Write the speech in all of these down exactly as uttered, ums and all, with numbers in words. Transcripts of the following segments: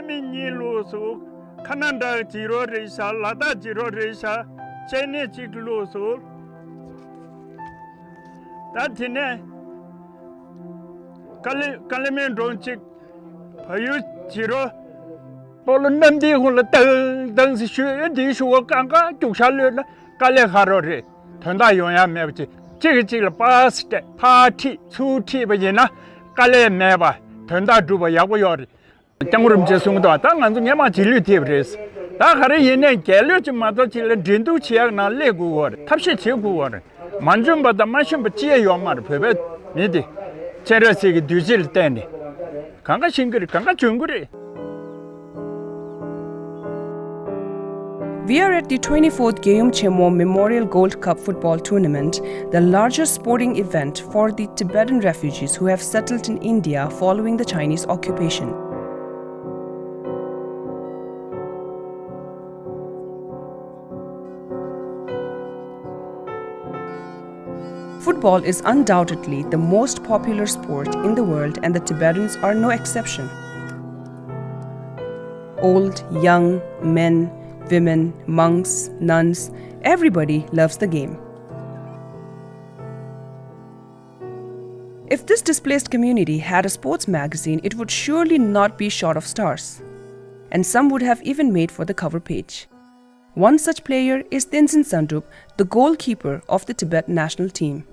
མི་གཉིས་བླུགས་སོང་། ཁ་ན་ཌ་བྱི་རོ་རེད་ཤག་ལ་དྭགས་བྱི་རོ་རེད་ཤག་ཅེ་ནེ་གཅིག་བླུགས་སོང་། ད་དེ་ནས་ཀ་ལི་ཀ་ལི་མན་གྲོང་གཅིག་བལ་ཡུལ་བྱི་རོ། སྤོ་ལོ་གནམ་བདེ་ཁོང་ལ་ཏང་ཏང་ཟེར་ཞུས། དེའི་ཞུ་བ་གང་ག་རྒྱུག་ཤར་ལོས་ན་དཀའ་ལས་ཁག་རོགས་རེད། དོན་དག་ཡོང་ཡ་མེད་པ་ཅིག་གཅིག་གིས་གཅིག་ལ་པཱ་སི་སྤྲད་ཕར་ཁྲིད་ཚུར་ཁྲིད་པ་ཡིན་ན་དཀའ་ལས་མེད་པ་དོན་དག་འགྲུབ་པ་ཡག་པོ་ཡོད་རེད། སྐྱབས་མགོན་རིན་པོ་ཆེས་གསུང་གི་འདུག་ད་ང་ཚོ་སྔས་མ་རྗེས་ལུས་ཐེབས་རེད། ད་ག་རེ་ཡིན་ནའི་རྒྱལ་གླུ་ཅིག་མ་གཏོགས་ཅིག་ལ་འགྲན་བསྡུར་བྱེད་ཡག་ནང་སླེབས་དགོས་ཀྱི་ཡོད་རེད། ཐབས་ཤེས་བྱེད་དགོས་ཀྱི་ཡོད་རེད། མ་འཇོན་པ་དང་མ་ཤེས་པ་ཅི་ཡང་ཡོད་མ་རེད། བོད་པའི་མི་དེ་སྤྱན་རས་གཟིགས་ཀྱི་གདུལ་བྱ་ལ་བརྟེན་ནས་གང་ག་ཤེས་ཀྱི་རེད། གང་ག་འཇོན་གྱི་རེད། We are at the twenty-fourth Geyum Chemo Memorial Gold Cup Football Tournament, the largest sporting event for the Tibetan refugees who have settled in India following the Chinese occupation. Football is undoubtedly the most popular sport in the world, and the Tibetans are no exception. Old, young, men, women, monks, nuns, everybody loves the game. If this displaced community had a sports magazine, it would surely not be short of stars. And some would have even made for the cover page. One such player is Tenzin Sangdrup, the goalkeeper of the Tibet national team.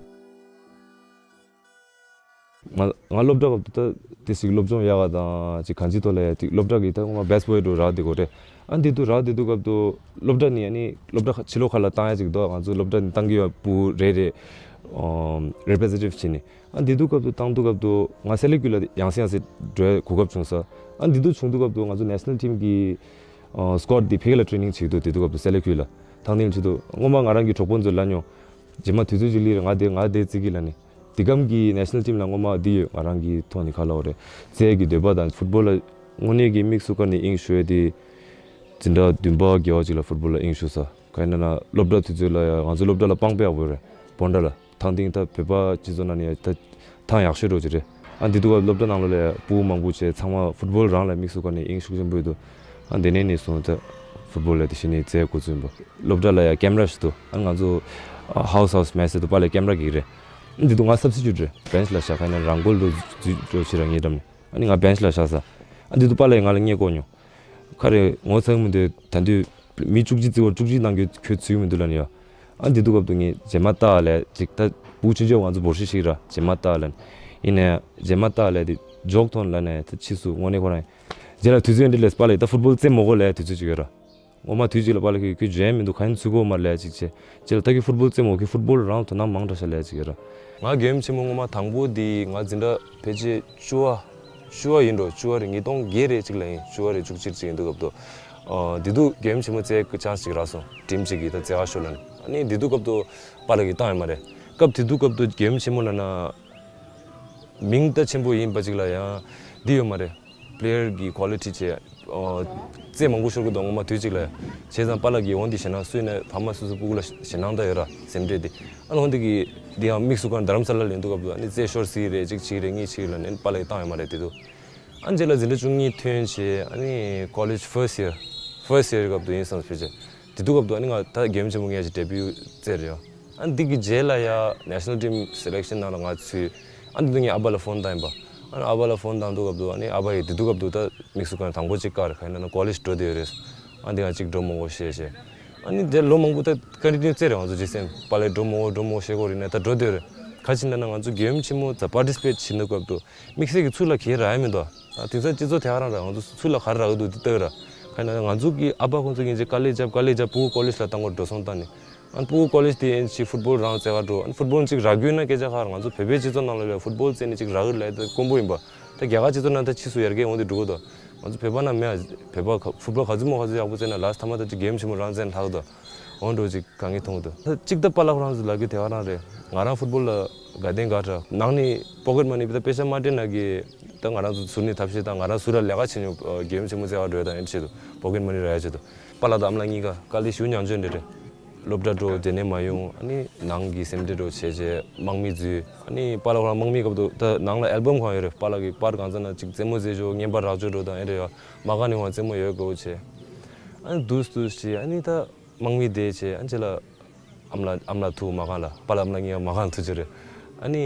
ང་ང་སློབ་གྲྭ་སྐབས་དུ་ད་དེ་ཞིག་སློབ་སྦྱོང་ཡག་ག་དང་ཅིག་གང་ཅི་ཐོག་ལ་ཡ་ཅིག་སློབ་གྲྭ་གི་ད་ངོ་མ་best boy་འགྲོ་རག་དེ་གོ་རེད། ཨ་འདི་དུ་རག་དེ་དུ་སྐབས་དུ་སློབ་གྲྭ་ནི་ཨ་ནི་སློབ་གྲྭ་ཁ་ཕྱི་ལོགས་ཁ་ལ་བཏང་ཡ་ཅིག་འདུག་ང་ཚོ་སློབ་གྲྭ་ནི་བཏང་གི་ཡོད་པུ་རེ་རེ་representative་བྱས་ནི། ཨ་འདི་དུ་སྐབས་དུ་བཏང་དུ་སྐབས་དུ་ང་སེ་ལེ་ཀུ་ལ་ཡང་སེ་ཡང་སེ་འགྲོའི་གོ་སྐབས་བྱུང་ས། ཨ་འདི་དུ་བྱུང་དུ་སྐབས་དུ་ང་ཚོ་national team་གི་squad་དེ་ཕ་གི་ལ་training་བྱེད་དུ་དེ་དུ་སྐབས་དུ་སེ་ལེ་ཀུ་ལ་ཐང་ཐིང་བྱེད་དུ་སྔོན་མ་ང་རང་གི་གྲོགས་པོ་ཚོ་ལ་ཉོ། རྗེས་མ་དུས་ཚོད་ཅིག་ལི་རེ་ང་དེ་ང་དེ་བརྩི་གི་ལ་ནི། དེ་གམ་གྱི་national team་ལ་སྔོན་མ་འདི་ཡོད། ང་རང་གི་ཐོག་ནས་ཁ་ལོ་རེད། རྩེད་ཀྱི་འདོད་པ་དང་ཕུཊ་བོལ་ལ་དངོས་གནས་ཀྱི་དམིགས་སུ་བཀར་ནས་དབྱིངས་ཞུ་ཡས་དེ། འཛིན་གྲྭ་བདུན་པ་བརྒྱད་པ་ཅིག་ལ་ཕུཊ་བོལ་ལ་དབྱིངས་ཞུ་ས། ག་ཡིན་ན་སློབ་གྲྭ་དུས་ཚོད་ལ་ཡ་ང་ཚོ་སློབ་གྲྭ་ལ་པང་པེ་ཡག་པོ་རེད། བོན་ཌ་ལ་ཐང་ཏིང་ད་བོད་པ་སྤྱི་ཚོགས་ནང་ནས་ཡ་ད་ཐང་ཡག་ཤོས་འགྲོ་ཅི་རེད། ཨ་འདི་དུས་སྐབས་སློབ་གྲྭ་ནང་ལོ་ལ་ཡ་ཕྲུ་གུ་མང་པོ་བྱས་ཚང་མ་ཕུཊ་བོལ་རང་ལ་དམིགས་སུ་བཀར་ནས་དབྱིངས་ཤུགས་ཆེན་པོ་ཡོད་དོ། ཨ་འདི་ནས་ནས་བཟུང་ད་ཕུཊ་བོལ་ལ་དེ་བཞིན་ནས་རྩེད་འགོ་ཚུགས་ཡིན་པ། སློབ་གྲྭ་ལ་ཡ་ཀེམ་ར་ཞིག་འདུག་ཨ་ང་ཚོ་ཧའུ་སི་ཧའུ་སི་མེ་སི་དུ་པ་ལ་ཀེམ་ར་གི་རེད། འདི་དུ་ང་སབ་སི་ཊི་ཊུཊ་རེད། བེན་ཆི་ལ་བཞག་ཁ་ན་རང་གོལ་འགྲོ་འགྲོ་ཕྱིར་ར་ངའི་འགྲམ་ནས། ཨ་ནི་ང་བེན་ཆི་ལ་བཞག་ས། ཨ་འདི་དུ་པ་ལ་ཡ་ང་ལ་བརྙས་བཀོག་མྱོང་། ཁ་རེ་ངོ་ཚ་གི་མི་འདུག་ད་དུས་མི་བཅུ་གཅིག་བརྩི་བར་བཅུ་གཅིག་ནང་ཁྱོད་ཁྱོད་ཚུད་ཀྱི་མི་འདུག་ལབ་ནི་ཡ། ཨ་འདི་དུས་སྐབས་དུ་ངས་རྗེས་མ་ལྟ་ལས་ཅིག་ད་བུ་ཆུང་ཆུང་ང་ཚོ་འབོར་ཤི་ཤིག་ར་རྗེས་མ་ལྟ་ལ་ནི། ཡིན་ནའི་རྗེས་མ་ལྟ་ལས་དེ་ཇོག་ཐོན་ལ་ནས་ད་ཕྱིས་སུ་དངོས་གནས་ཁོ་རང་རྗེས་ལ་དུས་ཚོད་འདི་ལས་པ་ལས་ད་ཕུཊ་བོལ་རྩེད་མོ་གོ་ལས་དུས་ཚོད་ཅིག་ཡོད་ར། ངོ་མ་དུས་གཅིག་ལ་པ་ལ་ཁྱོད་ཁྱོད་འཇོན་མི་འདུག་ག་ཡིན་ཚུད་གོ་མ་ལས་ཅིག་བྱས། རྗེས་ལ་ད་ཁྱོད་ཕུཊ་བོལ་རྩེད་མོ་ཁྱོད་ཕུཊ་བོལ་རང་དོ་སྣང་མང་དྲགས་ཤག་ལས་ཅིག་ཡོད་ར། ང་གེམ་ཆེན་མོ་ངོ་མ་དང་པོ་འདི་ང་འཛིན་གྲྭ་ཕལ་ཆེར་བཅུ་བ། བཅུ་བ་ཡིན་འགྲོ། བཅུ་བ་རེད། ཉིས་སྟོང་བརྒྱད་རེད་ཅིག་ལ་ཡིན། བཅུ་བ་རེད་བཅུ་གཅིག་ཅིག་ཡིན་དུས་སྐབས་དུ། ཨ་འདི་དུས་གེམ་ཆེན་མོ་རྩེ་གི་ཆན་སི་ཅིག་རག་སོང་། ཊིམ་གཅིག་གིས་ད་རྩེ་ག་ཤོར་ལ་ནི། ཨ་ནི་འདི་དུས་སྐབས་དུ་པ་ལ་གི་བཏང་ཡོད་མ་རེད། སྐབས་དེ་དུས་སྐབས་དུ་གེམ་ཆེན་མོ་ལ་ན། མིང་ད་ཆེན་པོ་ཡིན་པ་ཅིག་ལ་ཡང་འདི་ཡོད་མ་རེད། པི་ལེ་ཡར་གི་ཀོ་ལི་ཊི་བྱས། ཨོ། རྩེ་མང་པོ་ཤོར་གི་འདུག་ངོ་མ་དུས་གཅིག་ལ་ཡང་། བྱས་ཙང་པཱ་ལགས་ཀྱིས་འོ་འདི་ཞེད་སྣང་སུས་ནས་ཕ་མ་སོ་སོ་སྤུ་གུ་ལ་ཞེད་སྣང་ད་ཡོད་ར་སེམས་ཁྲལ་འདི། ཨ་ནི་འོ་འདི་གི་འདི་ཡང་དམིགས་སུ་བཀར་རྡ་རམ་ས་ལ་ལ་ཡིན་དུས་སྐབས་དུ་ཨ་ནི་རྩེ་ཤོར་སྲིད་རེད། གཅིག་བྱེད་ཀྱི་རེད། གཉིས་བྱེད་ཀྱི་རེད་ལབ་ནས་པཱ་ལགས་ཀྱིས་བཏང་ཡོད་མ་རེད་དེ་དུས། ཨ་ནི་རྗེས་ལ་འཛིན་གྲྭ་བཅུ་གཉིས་ཐོན་བྱས་ཨ་ནི་ཀོ་ལེཇ་ཕར་སི་ཡར་ཕར་སི་ཡར་སྐབས་དུ་ཡིན་བསམ་ཕལ་ཆེར། དེ་དུས་སྐབས་དུ་ཨ་ནི་ང་ད་གེམ་ཆེན་མོ་ངས་ཅིག་ཌེ་བིའུ་རྩེ་རེད་ཡ། ཨ་ནི་འདི་གི་རྗེས་ལ་ཡ་ནེ་ཤ་ནལ་ཊིམ་སེ་ལེག་ཤན་ནང་ལ་ང་ཚུད། ཨ་ནི་འདི་ངས་ཨ་ཕ་ལ་ཕོན་བཏང་ཡིན་པ། ཨ་ནི་ཨ་ཕ་ལ་ཕོན་བཏང་དུས་སྐབས་དུ་ཨ་ནི་ཨ་ཕ་ཡིས་དེ་དུས་སྐབས་དུ་ད་དམིགས་སུ་བཀར་དང་པོ་གཅིག་བཀར་ག་ཡིན་ན་ཀོ་ལེཇ་འགྲོ་བསྡད་ཡོད་རེད། ཨ་འདི་ང་གཅིག་འགྲོ་མི་དགོས་ཤེས་ཤེས། ཨ་ནི་དེ་ལོ་མང་པོ་ད་ཀོན་ཊི་ནིའུ་རྩེ་རེད། ང་ཚོ་ཇི་སེམས་པཱ་ལགས་འགྲོ་མི་དགོས་འགྲོ་མི་དགོས་ཤེས་གོ་རེད་ནས་ད་འགྲོ་བསྡད་ཡོད་རེད། ག་ཅི་ན་ན་ང་ཚོ་གེམ་ཆེན་མོ་ད་པར་ཊི་སི་པེཊ་བྱེད་དུས་སྐབས་དུ་དམིགས་བསལ་གྱི་ཚུར་ལ་གས་རག་ཡ་མི་འདུག་ཨ་དེང་སང་སྤྱི་ཚོགས་དེ་ག་རང་ར་ང་ཚོ་ཚུར་ལ་ག་རེ་རག་གི་འདུག་དེ་ལྟ་གི་ར། ག་ཡིན་ན་ང་ཚོ་གི་ཨ་ཕ་ཁོང་ཚོ་གིན་ཅིག་དཀའ་ལས་རྒྱབ་དཀའ་ལས་རྒྱབ་ཕྲུ་གུ་ཀོ་ལེཇ་ལ་བཏང་དགོས་འགྲོ་སོང་བཏང་ནས། ཨ་ཕྲུ་གུ་ཀོ་ལེཇ་དེ་ཨེན་ཅིག་ཕུཊ་བོལ་རང་རྩེ་ག་འགྲོ། ཨ་ཕུཊ་བོལ་ཅིག་རག་རྒྱུ་ན་སྐད་ཆ་ཁག་ར། ང་ཚོ་བོད་པའི་སྤྱི་ཚོགས་ནང་ལ་ལ་ཕུཊ་བོལ་རྩེ་ནས་ཅིག་རག་གི་རེད་ལབ་ཡ་དེ་དཀོན་པོ་ཡིན་པ། ད་རྒྱ་གར་སྤྱི་ཚོགས་ནང་ད་ཕྱིས་སུ་ཡར་རྒྱས་འོང་དུས་འགྲོ་གི་འདུག་ང་ཚོ་བོད་པ་ནང་མེད་ཨ། བོད་པ་ག་ཕུཊ་བོལ་ག་ཚོད་མོ་ག་ཚོད་ཡག་པོ་རྩེ་ན་ལ་སི་ཊི་མ་ད་ཅིག་གེམ་ཆེན་མོ་རང་རྩེ་ན་ལྷག་འདུག་འོ་འགྲོ་ཅིག་གང་གི་མཐོང་གི་འདུག་ད་གཅིག་ད་པཱ་ལགས་ཁོ་རང་ཚོ་ལབ་རྒྱུ་དེ་ག་རང་རེད། ང་རང་ཕུཊ་བོལ་ལ་དགའ་ལྡན་དགའ་དྲགས། ནང་ནས་པོ་ཀེཊ་མ་ནི་ད་པེ་ཤ་མ་སྤྲད་ན་གི་ད་ང་རང་ཚོ་ཟུར་ནས་ཐབས་ཤེས་དང་ང་རང་ཟུར་ལ་ལས་ཀ་བྱེད་མྱོང་། གེམ་ཆེན་མོ་རྩེ་བ་འགྲོ་ཡ་དང་ཨེ་འདྲ་བྱེད་དུ་པོ་ཀེཊ་མ་ནི་རག་ཡ་བྱེད་དུ། པཱ་ལགས་དང་ཨ་མ་ལགས་གཉིས་ཀ་དཀའ་ལས་ཞེ་པོ་མྱངས་བྱས་འདྲ་རེད། སློབ་གྲྭ་འགྲོ་དེ་ནས་མ་ཡོང་། ཨ་ནི་ནང་གི་སེམས་ཁྲལ་འགྲོ་བྱས་བྱས་དམག་མི་འཛུལ། ཨ་ནི་པཱ་ལགས་ཁོ་རང་དམག་མི་སྐབས་དུ་ད་ནང་ལ་ཨལ་བམ་གང་ཡོད་རེད། པཱ་ལགས་ཀྱི་པར་གང་ཚ་ན་ཅིག་རྩེད་མོ་རྩེ་ཞོར་བརྙན་པར་རག་ཅོ་འགྲོ་དང་ཨེ་རེད་ཡ། མ་ག་ནས་ཁོ་རང་རྩེད་མོ་ཡོད་དགོས་བྱས། ཨ་ནི་འདུག་འདུག་བྱས། ཨ་ནི་ད་དམག་མི་དེ་བྱས། ཨ་ནི་ཅེ་ལ་ཨམ་ལ་ཨམ་ལ་ཐུག་མ་གང་ལ། པཱ་ལགས་ཨམ་ལ་ངའི་མ་གང་ཐུག་ཅོ་རེད། ཨ་ནི་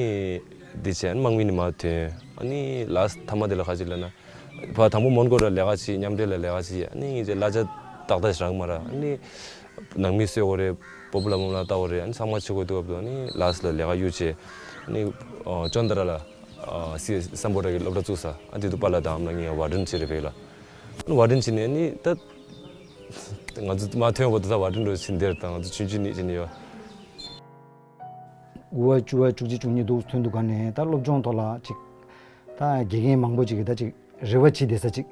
དེ་བྱས། ཨ་ནི་དམག་མི་ནི་མ་ཐོན། ཨ་ནི་ལཱས་མཐའ་མ་དེ་ལ་ཁ་ཅིག་ལ་ན། ཕ་དང་པོ་མོན་གྷོ་ལ་ལས་ཀ་བྱེད། མཉམ་འབྲེལ་ལ་ལས་ཀ་བྱེད། ཨ་ནི་ངེད་ཅག་གླ་ཆ་ཏག་ཏག་ཞིག་རག་མ་ར། ཨ་ནི་ནང་མི་གསོད་དགོས་རེད། སྤོ་བོ་ལ་མོ་ལ་ལྟ་དགོས་རེད། ཨ་ནི་ཚང་མ་བྱེད་དགོས་འདུག་སྐབས་དུ་ཨ་ནི་ལཱས་ལ་ལས་ཀ་གཡུག་བྱས། ཨ་ནི་ཨ་ཅོན་ཏ་ར་ལ་ཨ་སི་སམ་བྷོ་ཊ་གི་སློབ་གྲྭ་བཙུགས་ས། ཨ་དེ་དུ་པཱ་ལགས་དང་ཨམ་ལགས་གཉིས་ཀ་ཝར་ཌེན་བྱེད་རེད་བས་ལ། ཨ་ནི་ཝར་ཌེན་བྱས་ནས་ཨ་ནི་ད་ང་ཚོ་མ་ཐོན་བར་དུ་ད་ཝར་ཌེན་འགྲོ་བཞིན་དེར་དང་ང་ཚོ་ཆུང་ཆུང་ནས་བྱས་ནས་ཡོད། དགུ་བ་བཅུ་བ་བཅུ་གཅིག་བཅུ་གཉིས་འདུག་ཐོན་འདུག་ག་ནས་ད་སློབ་སྦྱོང་ཐོག་ལ་ཅིག་ད་དགེ་རྒན་མང་པོ་ཅིག་གིས་ད་ཅིག་རེ་བ་བྱེད་བསྡད་ས་ཅིག་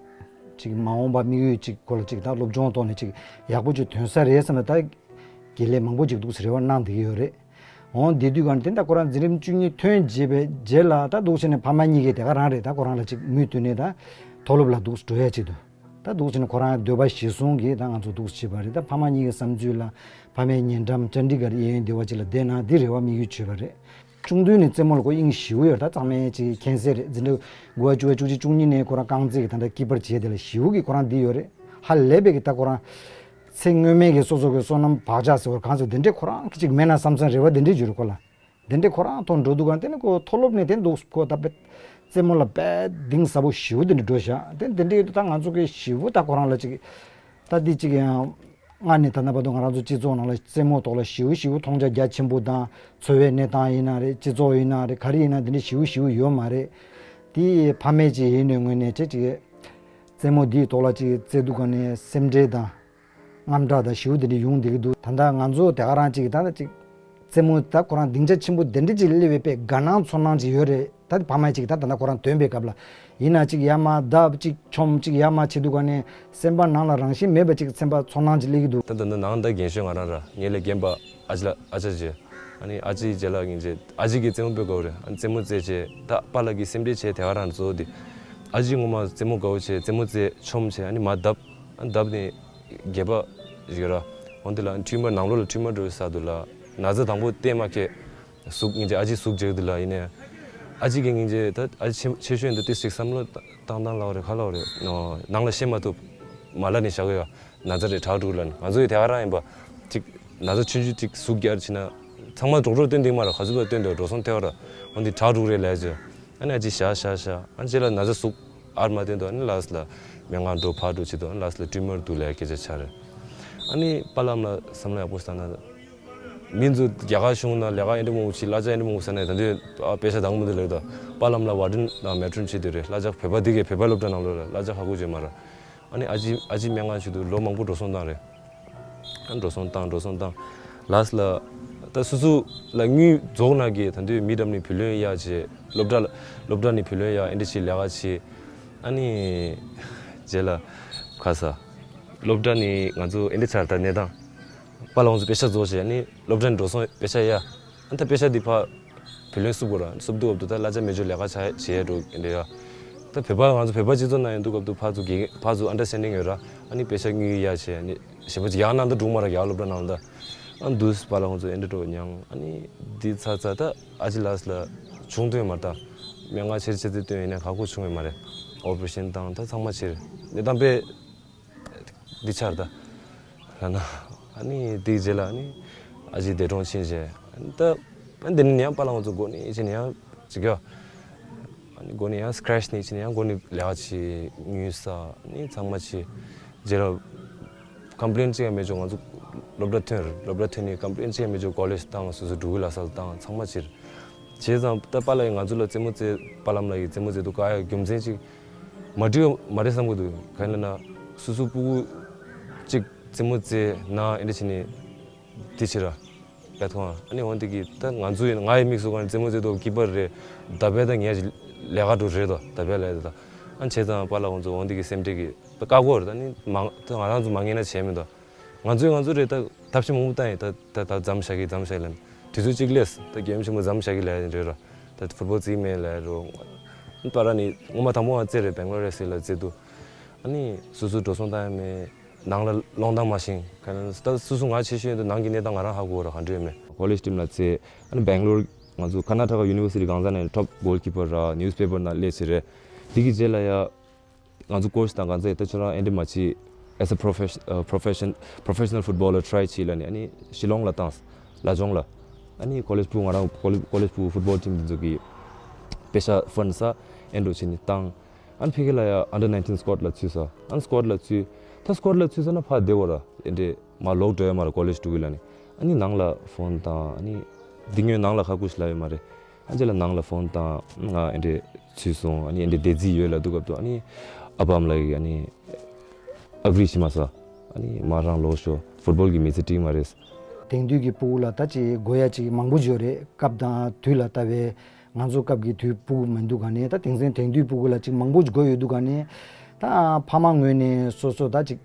ཅིག་མ་འོངས་པ་དམིགས་ཡུལ་ཅིག་སྐོར་ལ་ཅིག་ད་སློབ་སྦྱོང་ཐོག་ནས་ཅིག་ཡག་པོ་ཅིག་ཐོན་ས་རེད་བསམ་ན། ད་དགེ་ལས་མང་པོ་ཅིག་འདུག་རེ་བ་གནང་བསྡད་ཀྱི་ཡོད་རེད། འོང་དེ་དུས་ག་ནས་དེ་ད་ཁོ་རང་འཛིན་རིམ་བཅུ་གཉིས་ཐོན་རྗེས་པའི་རྗེས་ལ་ད་འདུག་བྱས་ནས་ཕ་མ་གཉིས་ཀས་དེ་ག་རང་རེད། ད་ཁོ་རང་ལ་ཅིག་མུ་མཐུད་ནས་ད་མཐོ་སློབ་ལ་འདུག་འགྲོ་ཡ་ཅིག་འདུག་ད་འདུག་བྱས་ནས་ཁོ་རང་འདོད་པ་གཞིར་བཟུང་གིས་ད་ང་ཚོ་འདུག་བྱས་པ་རེད། ད་ཕ་མ་གཉིས་ཀའི་བསམ་ཚུལ་ལ་ཕ་མའི་ཉེ་འགྲམ་ཅན་ཌི་གར་གཡས་གཡོན་སྡེ་བ་ཅིག་ལ་བསྡད་ན་འདི་རེ་བ་དམིགས་ཡུལ་བྱས་པ་རེད། ཆུང་དུས་ནས་རྩེད་མོ་ལ་ཁོ་དབྱིངས་ཞེ་པོ་ཡོད་རེད། ད་གཙང་མའི་ཅིག་མཁྱེན་གསལ་རེད། འཛིན་གྲྭ་དགུ་བ་བཅུ་བ་བཅུ་གཅིག་བཅུ་གཉིས་ནས་ཁོ་རང་རྐང་རྩེད་ཀྱི་ད་ལྟ་ཀི་པར་བྱས་དེ་ལ་ཞེ་པོ་གི་ཁོ་རང་འདི་ཡོད་རེད། ཧ་ལས་པའི་གི་ད་ཁོ་རང་ཚེ་སྔོན་མའི་གི་སོ་སོ་གི་བསོད་ནམས་བག་ཆགས་ཟེར་བ་གང་ཟེར་དེ་འདྲས་ཁོ་རང་གི་ཅིག་མེད་ན་བསམ་བསམ་རེ་བ་དེ་འདྲས་ཡོད་རེད་ཁོ་ལ། དེ་འདྲས་ཁོ་རང་ཐོག་འགྲོ་འདུག་ག་དེ་ནས་ཁོ་མཐོ་སློབ་ནས་དེ་འདུག་ཁོ་ད་དཔེ་རྩེད་མོ་ལ་དཔེ་གཏིང་ཟབ་པོ་ཞེ་པོ་དེ་འདྲས་འགྲོ་བཞག་དེ་དེ་འདྲས་ཡོད་དུས་ད་ང་ཚོ་གི་ཞེ་པོ་ད་ཁོ་རང་ལ་ཅིག་ད་འདི་ཅིག་ཡང་། སྔར་ནས་ད་ལྟ་བར་དུ་ང་རང་ཚོ་སྤྱི་ཚོགས་ནང་ལ་རྩེད་མོ་ཐོག་ལ་ཞེ་པོ་ཞེ་པོ་མཐོང་ཆ་རྒྱ་ཆེན་པོ་དང་། འཚོ་བའི་གནས་སྟངས་ཡིན་ན་རེད། སྤྱི་ཚོགས་ཡིན་ན་རེད། ག་རེ་ཡིན་ན་འདི་འདྲ་ཞེ་པོ་ཞེ་པོ་ཡོད་མ་རེད། དེ་ཕ་མས་ཅིག་ཡིན་ནའི་ངོས་ནས་ཅིག་ཅིག་རྩེད་མོ་འདིའི་ཐོག་ལ་ཅིག་རྩེ་དུས་ག་ནས་སེམས་ཁྲལ་དང་། དངངས་སྐྲག་དང་ཞེ་པོ་དེ་འདྲ་ཡོང་བསྡད་ཀྱི་འདུག་ད་ལྟ་ང་ཚོ་དེ་ག་རང་ཅིག་ད་ལྟ་ཅིག་རྩེད་མོ་ད་ཁོ་རང་སྡིངས་ཆ་ཆེན་པོ་དེ་འདྲ་ཅིག་སླེབས་པའི་དཔེ་དགའ་སྣང་ཚོར་སྣང་ཅིག་ཡོད་རེད། ད་ཕ་མ་ཅིག་ད་ད་ལྟ་ཁོ་རང་ཐོན་པའི་སྐབས་ལ་ཡིན་ན་ཅིག་ཡར་མར་བརྡབ་ཅིག་ཆོམ་ཅིག་ཡར་མར་བྱེད་དུས་ག་ནས་སེམས་པ་ནང་ལ་རང་བཞིན་མེད་པ་ཅིག་སེམས་པ་ཚོར་སྣང་ཅིག་སླེབས་ཀྱི་འདུག་ད་ད་ད་ནང་ད་རྒན་ཤོས་ང་རང་ར་ངའི་ལས་རྒན་པ་ཨ་ཅེ་ལགས་ཨ་ཅག་ཅེ། ཨ་ནི་ཨ་ཅེ་རྗེ་ལགས་ངེད་ཅེ་ཨ་ཅེ་གིས་རྩེད་མོ་དཔེ་དགའ་བོ་རེད། ཨ་ནི་རྩེད་མོ་རྩེ་བྱས་ད་པཱ་ལགས་ཀྱིས་སེམས་ཁྲལ་བྱས་དེ་ག་རང་གཙོ་བོ་དེ། ཨ་ཅེ་ངོ་མ་རྩེད་མོ་དགའ་བོ་བྱས་རྩེད་མོ་རྩེ་ཆོམ་བྱས་ཨ་ནི་མར་བརྡབ། ཨ་ནི་བརྡབ་ནས་སྒལ་པ་ཞིག་ར། འོན་ཏེ་ལ་ཊིའུ་མར་ནང་ལོགས་ལ་ཊིའུ་མར་འགྲོ་ས་འདུག་ལ། ན་ཚ་དང་པོ་བལྟས་མ་ཁེལ། ཟུག་ངེད་ཅེ་ཨ་ཅེ་ཟུག་བྱེད་འདུག་ལ་ཡིན་ནའི། ཨ་ཅེ་གིས་ངེད་ཅེ་ད་ཨ་ཅེ་ཆེ་ཤོས་ཡིན་འདུག་ཏིས་ཅིག་བསམ་བློ་བཏང་བཏང་ལ་བ་རེད་ག་ལ་བ་རེད། ནང་ལ་བཤད་མ་ཐུབ། མ་ལ་ནི་བཞག་གི་ཡོད། ན་ཚ་རེད་དྲག་འགྲོ་ལ་ནི་ང་ཚོ་ཡི་དེ་ག་རང་ཡིན་པ། ཅིག་ན་ཚ་ཆུང་ཆུང་ཅིག་ཟུག་རྒྱག་ཕྱིན་ན། ཚང་མ་ཌོག་ཊར་སྟོན་འདིག་མ་ར་ག་ཚོད་པ་སྟོན་འདུག་འགྲོ་སོང་ཐལ་བ་ར། འོན་ཏེ་དྲག་འགྲོ་རེད་ལས་ཅེ། ཨ་ནི་ཨ་ཅེ་བཞག་བཞག་བཞག་ཨ་ཅེ་ལ་ན་ཚ་ཟུག་ཨར་མ་སྟོན་འདུག་ཨ་ནི་ལ་སི་ལ་སྨན་ཁང་འགྲོ་ཕར་འགྲོ་བྱེད་འདུག་ཨ་ནི་ལ་སི་ལ་ཊིའུ་མར་འདུག་ལས་སྐད་ཆ་ཆ་རེད། ཨ་ནི་པཱ་ལགས་ལ་བསམ་བློ་ཡག་པོ་བཏང་ན། མི་ཚོ་རྒྱ་གར་གཞུང་ན་ལས་ཀ་ཨེ་འདྲ་མང་པོ་བྱེད་གླ་ཆ་ཨེ་འདྲ་མང་པོ་ཟ་ནས་ད་དུང་དཔེ་ཆ་དང་པོ་འདི་ལས་ད་པཱ་ལགས་ལ་ཝར་ཌེན་དང་མེ་ཊོན་བྱེད་དེ་རེད། གླ་ཆ་བོད་པ་འདི་གས་བོད་པ་སློབ་གྲྭ་ནང་ལོགས་ལ་གླ་ཆ་ཧ་གོ་བྱེད་མ་ར། ཨ་ནི་ཨ་ཅེ་ཨ་ཅེ་སྨན་ཁང་ཆེད་དུ་ལོ་མང་པོ་འགྲོ་སོང་བཏང་རེད། ཨ་འགྲོ་སོང་བཏང་འགྲོ་སོང་བཏང་། ལ་སི་ལ་ད་སོ་སོ་ལ་དངུལ་རྫོགས་ན་གི་ད་དུང་མི་འགྲམ་ནས་བུ་ལོན་གཡར་བྱེད་སློབ་གྲྭ་ལ་སློབ་གྲྭ་ནས་བུ་ལོན་གཡར་ཨེ་འདྲ་བྱེད་ལས་ཀ་བྱེད། ཨ་ནི་རྗེས་ལ་ཁ་ས་སློབ་གྲྭ་ནས་ང་ཚོ་ཨེ་འདྲ་ཆར་ད་གནས་སྟངས། པཱ་ལགས་ཁོང་ཚོ་དཔེ་ཆ་རྫོགས་བྱས་ཨ་ནི་སློབ་གྲྭ་ནས་འགྲོ་སོང་དཔེ་ཆ་གཡར། ཨ་ད་དཔེ་ཆ་འདི་ཕར་བུ་ལོན་བསུབ་དགོས་ར་བསུབ་དུས་སྐབས་དུ་ད་གླ་ཆ་མེད་ཆོག་ལས་ཀ་བྱ་བྱེད་ཡ་འགྲོ་འདྲ་ཡ། ད་བོད་པ་ང་ཚོ་བོད་པ་སྤྱི་ཚོགས་ནང་ཡོད་དུས་སྐབས་དུ་ཕར་ཚུར་དགེ་རྒན་ཕར་ཚུར་ཨན་ཌར་སི་ཊེན་ཌིང་ཡོད་ར། ཨ་ནི་དཔེ་ཆ་དངུལ་གཡར་བྱས་ཨ་ནི་ཞེ་པོ་ཅིག་ཡང་ནང་དུ་འགྲོ་མ་ར་ཡ་སློབ་གྲྭ་ནང་ད། ཨ་འདུས་པཱ་ལགས་ཁོང་ཚོ་ཨེ་འདྲ་འགྲོ་མྱངས་ཨ་ནི་འདི་ཚ་ཚ་ད་ཨ་ཅེ་ལ་སི་ལ་བྱུང་དོན་མ་ད། སྨན་ཁང་ཆེར་ཆེར་ཏེ་བཏོན་ཡིན་ནའི་ཁག་པོ་བྱུང་ཡོད་མ་རེད། ཨོ་པ་རེ་ཤན་བཏང་ད་ཚང་མ་བྱས་རེད་གནས་སྟངས་དཔེ། འདི་ཆར་ད། ལ་ན། ཨ་ནི་དེའི་རྗེས་ལ་ཨ་ནི། ཨ་ཅེ་འདས་གྲོངས་ཕྱིན་རྗེས། ཨ་ནི་ད། ཨ་འདི་ནི་ཡང་པཱ་ལགས་ཁོང་ཚོ་སྒོ་ནས་ཕྱིན་ནས་ཡང་ཅིག་ཡོད། ཨ་ནི་སྒོ་ནས་ཡང་སི་ཀྲེ་ཆི་ནས་ཕྱིན་ནས་ཡང་སྒོ་ནས་ལས་ཀ་བྱེད་དངུལ་ས་ཨ་ནི་ཚང་མ་བྱེད། རྗེས་ལ། ཀམ་པི་ལེན་ཅིག་ཡང་མེད་ཅོག་ང་ཚོ་སློབ་གྲྭ་ཐོན་རེད་སློབ་གྲྭ་ཐོན་ནས་ཀམ་པི་ལེན་ཅིག་ཡང་མེད་ཅོག་ཀོ་ལེཇ་བཏང་སོ་སོ་འགྲོ་གི་ལ་སལ་བཏང་ཚང་མ་བྱེད། བྱས་ཙང་ད་པཱ་ལགས་ཡིས་ང་ཚོ་ལ་རྩེད་མོ་རྩེ་པཱ་ལགས་ལ་ཡིས་རྩེད་མོ་རྩེ་དུས་ག་ཡ་རྒྱུ་མཚན་ཅིག་མ་འགྲིག་མ་རེད་བསམ་གི་འདུག་ག་ཡིན་ལབ་ན་སོ་སོ་སྤུ་གུ་ཅིག་རྩེད་མོ་རྩེ་ན་ཨེ་འདྲ་བྱས་ནས་དེ་བྱེད་ར་ཡ་ཐོང་ཨ་ནི་འོན་ཏེ་གི་ད་ང་ཚོ་ཡིན་ང་ཡི་མིག་སུ་ག་ནས་རྩེད་མོ་རྩེ་དུས་སྐྱིད་པ་རེད་ད་བས་ད་ངས་ལས་ཀ་འགྲོ་རེད་དོ་ད་བས་ལས་ད་ཨ་བྱས་ཙང་པཱ་ལགས་ཁོང་ཚོ་འོན་ཏེ་གི་སེམས་ཁྲལ་གི་ད་བཀག་གོ་རེད་ད་ནི་མ་ད་ང་རང་ཚོ་མ་ངེས་ན་བྱས་མི་འདུག་ང་ཚོས་ང་ཚོ་རེད་ད་ཐབས་ཤེས་མང་པོ་བཏང་ཡིན་ད་ད་ད་མཚམས་བཞག་གི་མཚམས་བཞག་ལབ་དུས་ཚོད་གཅིག་ལས་ད་རྒྱལ་ཡུམ་ཆེན་མོ་མཚམས་བཞག་གི་ལབ་ཡིན་རེད་ར་ད་ཕུཊ་བོལ་རྩེ་གི་མེད་ལབ་རོ་ད་ར་ནི་ངོ་མ་དང་པོ་ང་རྩེ་རེད་བེང་ལོར་རེ་སི་ལ་རྩེ་དུས་ཨ་ནི་སོ་སོ་འགྲོ་སོང་བཏང་ཡ་མེད་ ནང་ལ་སློང་སྟངས་མ་ཤེས་ག་ནས་ད་སུ་སུ་ང་ཆེ་ཤོས་ཡིན་དུས་ནང་གི་གནས་སྟངས་ང་རང་ཧ་གོ་ར་ག་འདྲ་ཡོད་མེད། ཀོ་ལེཇ་ཊིམ་ལ་ཚེ་ཨ་ནི་སྦེང་ལོར་ང་ཚོ་ཀར་ན་ཊ་ཀ་ཡུ་ནི་ཝར་སི་ཊི་གང་ཟག་ནས་ཊོབ་གོལ་ཀི་པར་ར་ནིའུ་སི་པེ་པར་ནང་སླེབས་ཚེ་རེད། དེ་གི་རྗེས་ལ་ཡ། ང་ཚོ་ཀོ་ཆི་དང་གང་ཚེ་ད་ཁྱོད་རང་ཨེ་འདྲ་མ་བྱེད། As a profession- profession- professional footballer try བྱེད་ལ་ནི་ཨ་ནི་ཤི་ལོང་ལ་བཏང་། ལ་ཇོང་ལ། ཨ་ནི་ཀོ་ལེཇ་ཕྲུ་གུ་ང་རང་ཀོ་ལེཇ- ཀོ་ལེཇ་ཕྲུ་གུ་ཕུཊ་བོལ་ཊིམ་འདི་ཚོ་གི་པེ་ཤ་ཕན་ས་ཨེ་འགྲོ་བྱེད་ནི་བཏང་། ཨ་ནི་ཕ་གི་ལ་ཡ་ཨན་ཌར་ནའིན་ཊིན་སི་ཀོཌ་ལ་ཚུད་ས། ཨ་ནི་སི་ཀོཌ་ལ་ཚུད། ད་སི་ཀོཌ་ལ་ཚུད་ས་ན་ཕ་བདེ་བོ་ར་ཨེ་འདྲ་མ་ལོག་འགྲོ་ཡ་མ་ར་ཀོ་ལེཇ་ཕྲུ་གུ་ལ་ནི། ཨ་ནི་ནང་ལ་ཕོན་བཏང་ཨ་ནི་འདི་ངོས་ནང་ལ་ཁ་ཁུ་ཤི་ལ་ཡོད་མ་རེད། ཨ་ཅེ་ལ་ནང་ལ་ཕོན་བཏང་ང་ཨེ་འདྲས་ཚུད་སོང་། ཨ་ནི་ཨེ་འདྲས་བདེ་རྩིས་ཡོད་ལབ་དུས་སྐབས་དུ་ཨ་ནི་ཨ་ཕ་ཨ་མ་ལགས་ཀྱིས་ཨ་ནི་ཨ་གི་རི་བྱེད་མ་ས། ཨ་ནི་མ་རང་ལོག་ཤོག་ཕུཊ་བོལ་གྱི་མི་ཚེ་འགྲིག་མ་རེད། དེང་དུས་ཀྱི་ཕྲུ་གུ་ལ་ད་ཅིག་དགོས་ཡ་ཅིག་མང་པོ་ཡོད་རེད། སྐབས་དང་དུས་ལ་ལྟ་བའི་ང་ཚོ་སྐབས་ཀྱི་དུས་ཕྲུ་གུ་མི་འདུག་ག་ནས་ད་དེང་སང་དེང་དུས་ཕྲུ་གུ་ལ་ཅིག་མང་པོ་དགོས་ཡོད་འདུག་ག་ནས་ད་ཕ་མ་ངོས་ནས་སོ་སོ་ད་ཅིག་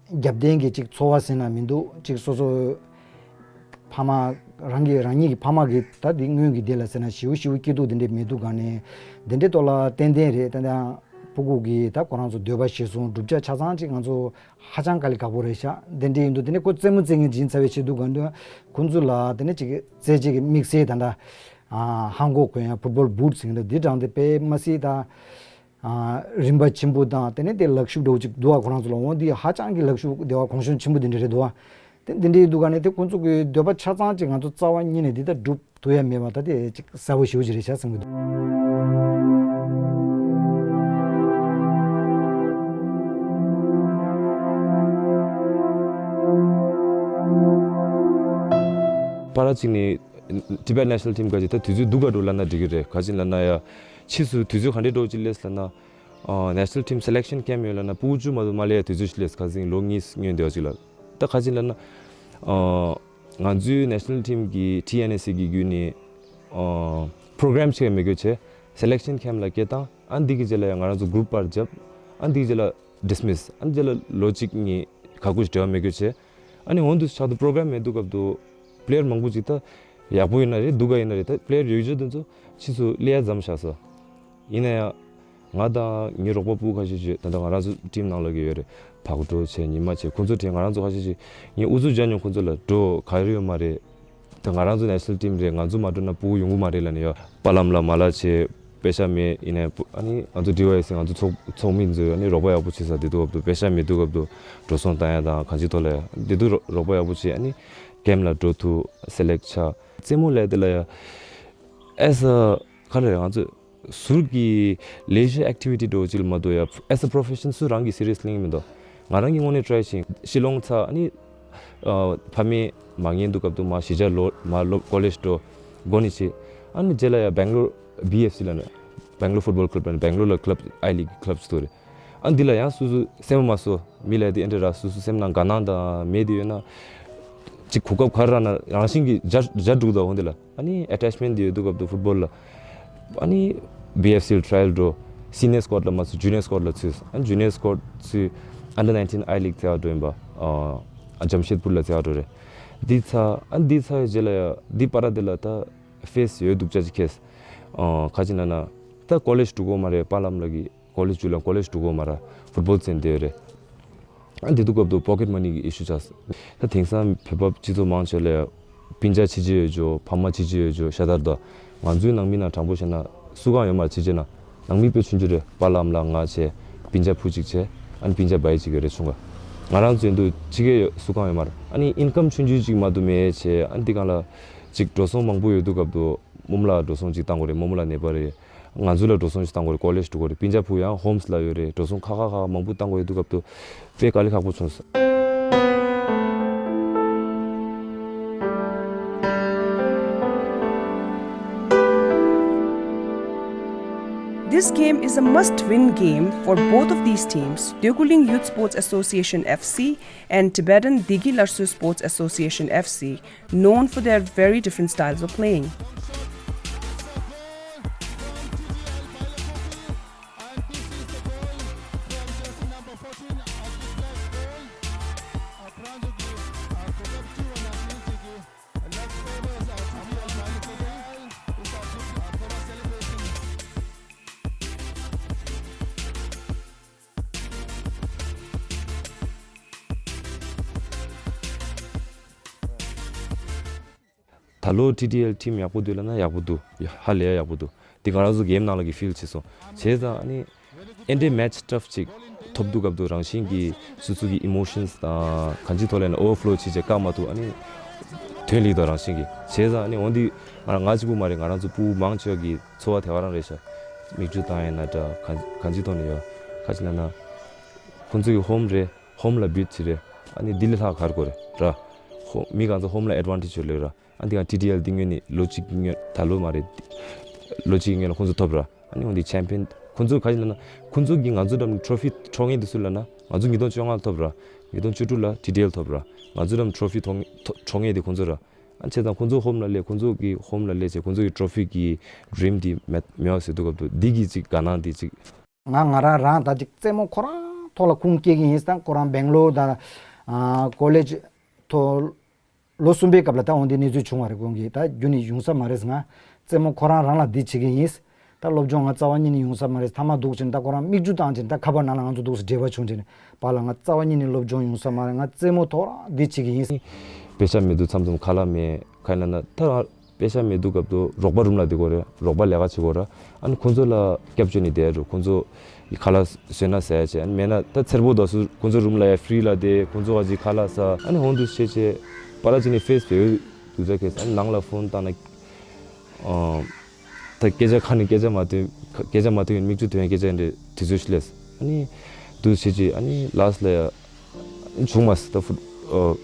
རྒྱབ་རྟེན་གྱི་ཅིག་འཚོ་བ་ཟེར་ན་མི་འདུག་ཅིག་སོ་སོ་ཕ་མ་རང་གི་རང་ཉིད་ཀྱི་ཕ་མ་གི་ད་འདི་སྔོན་གྱི་དེ་ལ་ཟེར་ན་ཞེ་པོ་ཞེ་པོ་སྐྱིད་སྡུག་དེ་འདྲས་མི་འདུག་ག་ནས་དེ་འདྲས་ཐོག་ལ་ཏན་ཏན་རེད། ཏན་ཏན་ཕྲུ་གུ་གི་ད་ཁོ་རང་ཚོ་འདོད་པ་གཞིར་བཟུང་བསྒྲུབ་བྱ་ཆ་ཚང་ཅིག་ང་ཚོ་ཧ་ཅང་དཀའ་ལས་ཁག་པོ་རེད་ཤག་དེ་འདྲས་ཡིན་དུས་དེ་ནས་ཁོ་རྩེད་མོ་རྩེད་མཁན་ཇི་ཡིན་ཚ་བའི་ཆེད་དུ་ག་འདུག་ཁོ་ཚོ་ལ་དེ་ནས་ཅིག་རྩེད་ཆས་ཀྱི་དམིགས་བསལ་ད་ད་ཧང་གོག་གོན་ཡ་ཕུཊ་བོལ་བུཊ་ཟེར་མཁན་འདྲ་འདི་དྲངས་ཏེ་དཔེ་མ་སྲིད་ད། ཨ། རིན་པ་ཆེན་པོ་དང་དེ་ནས་དེ་ལག་ཤུབས་འདྲ་བོ་ཅིག་འདུག་ཨ། ཁོ་རང་ཚོ་ལ་འོང་དེ་ཧ་ཅང་གི་ལག་ཤུབས་དེ་བ་གོང་ཤོང་ཆེན་པོ་དེ་འདྲ་རེད་འདུག་ཨ། དེ་འདི་འདྲའི་འདུག་ག་ནས་དེ་ཁོང་ཚོ་གི་འདོད་པ་ཆ་ཚང་ཅིག་ང་ཚོ་རྩ་བ་ཉིད་ནས་འདི་ལྟར་སྒྲུབ་ཐུབ་ཡ་མེད་པ་ད་དེ་ཅིག་གསལ་པོ་ཞེ་པོ་ཅིག་རེད་ཤག་བསམ་གི་འདུག་པར་ཅིག་ནས། Tibet national team ག་ཅིག་ད་དུས་ཚོད་སྡུག་ག་འགྲོ་ལབ་ན་འགྲིག་གི་རེད། ག་ཅིག་ལབ་ན་ཡ། ཕྱིས་སུ་དུས་ཚོད་ག་འདྲས་འགྲོ་ཅིག་སླེབས་ལབ་ན། ཨ། national team selection camp ཡོད་ལབ་ན་ཕྲུ་གུ་བཅུ་མ་གཏོགས་མ་སླེབས་ཡ་དུས་ཚོད་ཞིག་སླེབས། ཁ་སང་ལོ་གཉིས་སྔོན་དེ་བ་ཅིག་ལ། ད་ག་ཅིག་ལབ་ན། ཨ། ང་ཚོའི་national team གི་ཊི་ཨེན་ཨེ་སི་གི་བརྒྱུད་ནས། ཨ། program ཅིག་མི་དགོས་བྱས། selection camp ལ་སྐད་བཏང་། ཨ་འདི་གི་རྗེས་ལ་ཡང་ང་རང་ཚོ་group པར་བརྒྱབ། ཨ་འདི་གི་རྗེས་ལ། dismiss། ཨ་ནི་དེ་ལ་ལོ་གཅིག་གཉིས་ཁ་ཁུ་ཞིག་འབྲེལ་བ་མེད་རྒྱུ་བྱས། ཨ་ནི་འོང་དུས་ཆགས་དུས་པོ་རོ་གྷ་རམ་མེད་དུས་སྐབས་དུ་པི་ལེ་ཡར་མང་པོ་ཅིག་ད་ཡག་པོ་ཡིན་ན་རེད་སྡུག་ག་ཡིན་ན་རེད་ད་པི་ལེ་ཡར་ཡོད་རྒྱུ་དེ་ཚོ་ཕྱིས་སུ་སླེབས་ཡ་མཚམས་བཞག་སོང་། ཡིན་ན་ཡང་ང་དང་ངའི་རོགས་པ་ཕྲུ་གུ་ཁ་ཤས་ཤིག་ད་ལྟ་ང་རང་ཚོ་ཊིམ་ནང་ལ་གི་ཡོད་རེད། བག་གྲོ་བྱས་ཉི་མ་བྱས་ཁོང་ཚོ་དྲན་ང་རང་ཚོ་ཁ་ཤས་ཤིག་ངས་ཨུ་ཚུགས་རྒྱག་མྱོང་ཁོང་ཚོ་ལ་འགྲོ་ག་རེ་ཡོད་མ་རེད། ད་ང་རང་ཚོ་national team རེད། ང་ཚོ་མ་འགྲོ་ན་ཕྲུ་གུ་ཡོང་གི་མ་རེད་ལབ་ནས་ཡོད། པཱ་ལགས་ལ་མ་ལ་བྱས་པེ་ཤ་མེད་ཡིན་ནའི་ཨ་ནི་ང་ཚོ་ཌི་ཝའི་ཨེས་ཨེ་ང་ཚོ་ཚོགས་ཚོགས་མི་ཚོས་ཨ་ནི་རོགས་པ་ཡག་པོ་བྱས་ས་དེ་དུས་སྐབས་དུ་པེ་ཤ་མེད་དུས་སྐབས་དུ་འགྲོ་སོང་བཏང་ཡ་དང་གང་ཅི་ཐོག་ལ་ཡ་དེ་དུས་རོགས་རོགས་པ་ཡག་པོ་བྱས་ཨ་ནི་ཀེམ་ལ་འགྲོ་ཐུབ་སེ་ལེག་ཆགས་རྩེད་མོ་ལས་དེ་ལ་ཡ་ཨེ་ས་ག་ལ་ཡ་ང་ཚོ། ཟུར་གྱི་leisure activity འདྲ་བོ་ཅིག་ལ་མ་གཏོགས་ཡ་as a profession སུ་རང་གི་serious ལེན་གྱི་མི་འདུག་ང་རང་གི་དངོས་གནས་try བྱས་ཤི་ལོང་ཚ་ཨ་ནི་ཨ་ཕ་མས་མ་ཉན་དུས་སྐབས་དུ་མ་གཞིས་ཆགས་ལོ་མ་ལོབ་ཀོ་ལེཇ་འགྲོ་འགོ་ནས་བྱས་ཨ་ནི་རྗེས་ལ་ཡ་Bangalore B F C ལ་ནི་Bangalore Football Club ལ་ནི་Bangalore ལ་club I League club ཅིག་འདུག་རེད། ཨ་འདི་ལ་ཡང་སུ་སུ་སེམས་མ་གསོ་མི་ལ་དེ་ཨེ་འདྲ་ར་སུ་སུ་སེམས་ནང་དགའ་སྣང་དང་མེད་དེ་ཡོད་ན་ཅིག་གོ་སྐབས་ག་ར་ན་རང་བཞིན་གྱི་འཇར་འཇར་འགྲོ་གི་འདུག་འོ་འདི་ལ། ཨ་ནི་attachment དེ་ཡོད་དུས་སྐབས་དུ་ཕུཊ་བོལ་ལ། ཨ་ནི་B F C ལ་trial འགྲོ། senior squad ལ་མ་ཚུད་junior squad ལ་ཚུད། ཨ་ནི་junior squad ཚུད། Under nineteen I League རྩེ་བ་འགྲོ་ཡིན་པ། ཨ་ཇམ་ཤེད་པུར་ལ་རྩེ་བ་འགྲོ་རེད། འདི་ཚ་ཨ་ནི་འདི་ཚ་ཡི་རྗེས་ལ་ཡ་འདི་པ་ར་འདི་ལ་ད་ཕེས་ཡོད་འདུག་ཅ་ཅི་ཁེས། ཨ་ཁ་ཅིག་ན་ན་ད་ཀོ་ལེཇ་འགྲོ་གོ་མ་རེད་པཱ་ལགས་ལ་གི། ཀོ་ལེཇ་ཅུ་ལ་ཀོ་ལེཇ་འགྲོ་གོ་མ་ར་ཕུཊ་བོལ་རྩེན་དེ་རེད། ཨ་འདི་དུས་སྐབས་དུ་pocket money གི་issue ཆགས། ད་དེང་སང་བོད་པ་སྤྱི་ཚོགས་མང་ཆེ་ལ་སྤུན་ཆ་ཆེ་ཆེ་ཡོད་ཅོ་ཕ་མ་ཆེ་ཆེ་ཡོད་ཅོ་ཤ་དར་དུ་ང་ཚོའི་ནང་མི་ནང་དྲང་པོ་བཤད་ན་སུ་གང་ཡོད་མ་རེད། ཆེ་ཆེ་ན་ནང་མི་དཔེ་ཆུང་ཆུང་རེད། པཱ་ལགས་ཨ་མ་ལགས་ང་བྱས་སྤུན་ཆ་བུ་གཅིག་བྱས་ཨ་ནི་སྤུན་ཆ་བའི་གཅིག་ཡོད་རེད་ཆུང་ག་ང་རང་ཚོ་ཡིན་དུས་ཕྱི་རྒྱལ་ཡོད་སུ་གང་ཡོད་མ་རེད། ཨ་ནི་ཨིན་ཀམ་ཆུང་ཆུང་གཅིག་མ་གཏོགས་མེད་བྱས་ཨ་ནི་འདི་གང་ལ་གཅིག་འགྲོ་སོང་མང་པོ་ཡོད་དུས་སྐབས་དུ་རྨོ་མོ་ལ་འགྲོ་སོང་གཅིག་བཏང་དགོས་རེད། རྨོ་མོ་ལ་ནད་པ་རེད། ང་ཚོ་ལ་འགྲོ་སོང་ཞིག་བཏང་དགོས་རེད། ཀོ་ལེཇ་འགྲོ་དགོས་རེད། སྤུན་ཆ་བུ་ཡང་ཧོམ་སི་ལ་ཡོད་རེད། འགྲོ་སོང་ཁག་ཁག་ཁག་མང་པོ་བཏང་དགོས་ཡོད་དུས་སྐབས་དུ་དཔེ་དཀའ་ལས་ཁག་པོ་བྱུང་སོང་། This game is a must-win game for both of these teams, Deokhuling Youth Sports Association F C and Tibetan Digi Larsu Sports Association F C, known for their very different styles of playing. ད་ལོ་ཊི་ཌི་ཨེལ་ཊིམ་ཡག་པོ་འདུག་ལབ་ན་ཡག་པོ་འདུག། ཧ་ལས་ཡག་པོ་འདུག། འདི་ང་རང་ཚོ་གེམ་ནང་ལ་གི་ཕིལ་བྱས་སོང་། བྱས་ཙང་ཨ་ནི་ཨེ་འདྲའི་མེ་ཆི་ཊབ་ཅིག་ཐོབ་དུས་སྐབས་དུ་རང་བཞིན་གྱིས་སོ་སོ་གི་ཨི་མོ་ཤན་སི་དང་གང་ཅིའི་ཐོག་ལ་ཡིན་ན་ཨོ་ཝར་ཕ་ལོ་བྱེད་བྱེད་བཀག་མ་ཐུབ། ཨ་ནི་དོན་ལེགས་དང་རང་བཞིན་གྱིས། བྱས་ཙང་ཨ་ནི་འོན་ཏེ་ང་ང་གཅིག་པུ་མ་རེད། ང་རང་ཚོ་ཕྲུ་གུ་མང་ཆེ་བ་གི་འཚོ་བ་དེ་ག་རང་རེད་ཤག། མིག་ཆུ་བཏང་ཡིན་ན་འདྲ། གང་གང་ཅིའི་ཐོག་ནས་ཡོད། ག་ཅི་ལབ་ན་ཁོང་ཚོ་གི་ཧོམ་རེད། ཧོམ་ལ་བིཊ་བྱེད་རེད། ཨ་ནི་འདི་ལས་ལྷག་ག་རེ་དགོས་རེད་ར། ཧོ་མི་གང་ཚོ་ཧོམ་ལ་ཨེ་ཌི་ཝན་ཊེཇ་ཡོད་ལེ་ར། ཨ་འདི་ག་ཊི་ཌི་ཨེལ་འདི་སྔོན་ནས་ལོ་གཅིག་གི་སྔོན། ད་ལོ་མ་རེད། ལོ་གཅིག་གི་སྔོན་ལ་ཁོང་ཚོ་ཐོབ་ར། ཨ་ནི་འོན་ཏེ་ཆེམ་པི་ཡན་ཁོང་ཚོ་ག་ཅི་ལབ་ན་ཁོང་ཚོ་གི་ང་ཚོ་འགྲམ་ཊོ་ཕི་འཕྲོག་མཁན་དེ་སུ་ལབ་ན་ང་ཚོ་ཉིས་སྟོང་བཅོ་ལྔ་ལ་ཐོབ་ར། ཉིས་སྟོང་བཅུ་དྲུག་ལ་ཊི་ཌི་ཨེལ་ཐོབ་ར། ང་ཚོ་འགྲམ་ཊོ་ཕི་འཕྲོག་མཁན་དེ་ཁོང་ཚོ་ར། ཨ་བྱས་ཙང་ཁོང་ཚོ་ཧོམ་ལ་སླེབས། ཁོང་ཚོ་གི་ཧོམ་ལ་སླེབས་བྱས་ཁོང་ཚོ་གི་ཊོ་ཕི་གི་ཌི་རིམ་དེ་མེད་མེད་པ་བཟོ་དུས་སྐབས་དུ་འདི་གི་ཅིག་དགའ་སྣང་དེ་ཅིག། ང་ང་རང་རང་ད་ཅིག་རྩེད་མོ་ཁོ་རང་ཐོག་ལ་ཁུངས་སྐྱེལ་གྱི་ཡིན། ད་ཁོ་རང་སྦེང་ལོར་དང་ཨ་ཀོ་ལེཇ་ཐོག་ལོ་གསུམ་པའི་སྐབས་ལ་ད་འོན་ཏེ་གནས་ཚུལ་བྱུང་བ་རེད། ཁོང་གིས་ད་རྒྱུན་ནས་ཡོང་ས་མ་རེད། ང་རྩེད་མོ་ཁོ་རང་རང་ལ་འདི་བྱེད་ཀྱི་ཡིན། ད་སློབ་སྦྱོང་ང་རྩ་བ་ཉིད་ནས་ཡོང་ས་མ་རེད། མཐའ་མ་འདུག་ཕྱིན་ད་ཁོ་རང་མིག་ཆུ་བཏང་ཕྱིན་ད་ཁ་པར་ནང་ལ་ང་ཚོ་འདུག་སེ་འབྲེལ་བ་བྱུང་ཕྱིན་པ་ལ་ང་རྩ་བ་ཉིད་ནས་སློབ་སྦྱོང་ཡོང་ས་མ་རེད། ང་རྩེད་མོ་ཐོག་རང་འདི་བྱེད་ཀྱི་ཡིན། དཔེ་ཆ་མེད་དུས་མཚམས་མཚམས་ཁ་ལག་མེད། ག་ཡིན་ན་ད་དཔེ་ཆ་མེད་དུས་སྐབས་དུ་རོགས་པ་རུམ་ལ་བསྡད་དགོས་རེད། རོགས་པ་ལས་ཀ་བྱེད་དགོས་རེད། ཨ་ནི་ཁོང་ཚོ་ལ་སྐྱབས་བཅོལ་ནས་བསྡད་འགྲོ། ཁོང་ཚོ་ཡི་ཁ་ལག་བཟོས་ན་ཟ་ཡ་བྱས། ཨ་ནི་མེད་ན་ད་འཚེར་པོ་དུས་སུ་ཁོང་ཚོ་རུམ་ལ་ཡ་ཧྥི་རི་ལ་བསྡད། ཁོང་ཚོ་ག་ཅིག་ཁ་ལག་ཟ། ཨ་ནི་འོང་དུས་བྱས་བྱས་པ་ལ་ཅི་ནས་ཕེས་བེའུ་དུས་ཚོད་ཁེལ། ཨ་ནི་ནང་ལ་ཕོན་བཏང་ན། ཨ་ད་སྐད་ཆ་ཁ་ནས་སྐད་ཆ་མ་ཐོན། སྐད་ཆ་མ་ཐོན་ཡིན་མིག་ཆུ་ཐོན་སྐད་ཆ་འདྲ་དུས་ཚོད་ཤི་ལས། ཨ་ནི་དུས་བྱས་ཀྱི་ཨ་ནི་ལ་སི་ལ་ཡ་བྱུང་མ་སི་ད་ཕུ་ཨ་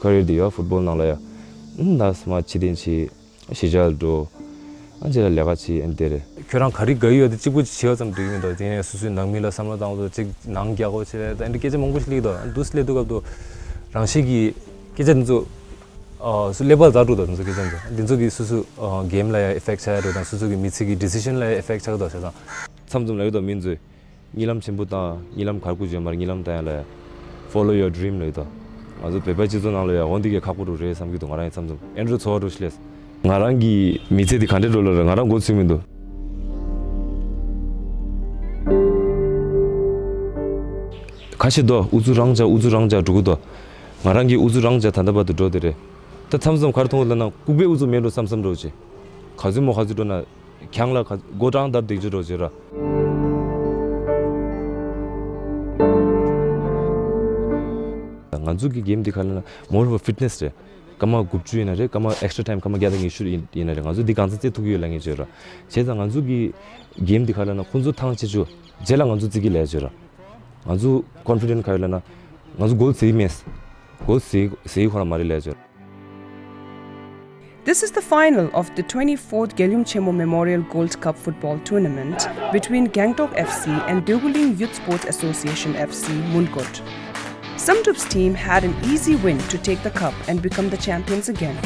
ཀ་རི་ཡར་འདི་ཡ་ཕུཊ་བོལ་ནང་ལ་ཡ། ཨ་ནི་ལ་སི་མ་ཕྱི་དེན་ཆི་གཞིས་ཆགས་འགྲོ། ཨ་ཅེ་ལ་ལས་ཀ་བྱེད། ཨ་ནི་དེ་རེད། ཁྱོད་རང་ག་རེ་དགའ་ཡོད་དེ་གཅིག་པུ་བྱེད་པ་ཙམ་འགྲིག་གི་མི་འདུག། དེ་ནས་སོ་སོའི་ནང་མི་ལ་བསམ་བློ་བཏང་དུས་གཅིག་ནང་རྒྱག་དགོས་བྱས་ད་ཨ་ནི་སྐད་ཆ་མང་པོ་ཞིག་སླེབས་འདུག། ཨ་ནི་དུས་སླེབས་དུས་སྐབས་དུ་རང་བཞིན་གྱི་སྐད་ཆ་འདི་ཚོ་ཨ་སུ་ཀླད་པ་ལ་འཛག་འགྲོ་འདུག། འདི་ཚོ་སྐད་ཆ་འདི་ཚོ་འདི་ཚོ་གིས་སོ་སོ་ཨ་གེམ་ལ་ཡང་ཨི་ཕེག་ཆགས་ཡ་འགྲོ་དང་སོ་སོ་གི་མི་ཚེ་གི་ཌི་སི་ཤན་ལ་ཡང་ཨི་ཕེག་ཆགས་འདུག་བྱས་ཙང་། མཚམས་མཚམས་ལ་ཡོད་དོ་མི་ཚོས་གཉིད་ལམ་ཆེན་པོ་བཏང་། གཉིད་ལམ་ག་རེ་དགོས་བརྗོད་མ་རེད། གཉིད་ལམ་བཏང་ཡ་ལ་ཡ། Follow your dream ལ་ཡོད་དོ། ང་ཚོ་བོད་པའི་སྤྱི་ཚོགས་ནང་ལ་ཡ་འོ་འདི་གས་ཁག་པོ་རུ་རེད་བསམ་གྱི་འདུག། ང་རང་ཡང་མཚམས་མཚམས་ཨེ་འདྲ་ཚོར་བ་འདྲ་ཞིག་སླེབས། ང་རང་གི་མི་ཚེ་འདི་ག་འདྲ་འགྲོ་ལ་རེད། ང་རང་མགོ་ཚོས་མི་འདུག། ཁ་ཤས་དོ་ཨུ་ཚུགས་རང་བྱ་ཨུ་ཚུགས་རང་བྱ་འགྲོ་གི་འདུག། ང་རང་གི་ཨུ་ཚུགས་རང་བྱ་ད་ལྟ་བར་དུ་འགྲོ་བསྡད་རེད། ད་མཚམས་མཚམས་ག་རེ་མཐོང་ལབ་ན་ལྐུགས་པའི་ཨུ་ཚུགས་མེད་འགྲོ་བསམ་བསམ་འདྲ་བྱེད། ག་ཚོད་མོ་ག་ཚོད་འགྲོ་ན། གྱང་ལ་ག་སྒོ་བྲང་ལྟར་འདེགས་རྒྱུ་རོ་བྱེད་ར། ང་ཚོ་གི་གེམ་འདི་ག་ལབ་ན་more of a fitness རེད། སྐར་མ་དགུ་བཅུ་ཡིན་ན་རེད། སྐར་མ་extra time སྐར་མ་བརྒྱ་དང་ཉི་ཤུ་ཡིན་ཡིན་ན་རེད། ང་ཚོ་འདི་གང་ཚེ་རྩེ་ཐུབ་ཀྱི་ཡོད་ལབ་མཁན་བྱེད་ར། བྱས་ཙང་ང་ཚོ་གི་གེམ་འདི་ག་ལབ་ན་ཁོང་ཚོ་ཐང་ཆད་ཆོག་རྗེས་ལ་ང་ཚོ་རྩེ་གི་ལབ་བྱེད་ར། ང་ཚོ་confident ག་ཡོད་ལབ་ན་ང་ཚོ་གོལ་ཟེར་གི་མེད། གོལ་ཟེར་ཟེར་གི་ཁོ་རང་མ་རེད་ལབ་བྱེད་ར། This is the final of the twenty-fourth Gyalum Chemo Memorial Gold Cup football tournament between Gangtok F C and Deoguling Youth Sports Association F C Mungkut. Samdrup's team had an easy win to take the cup and become the champions again.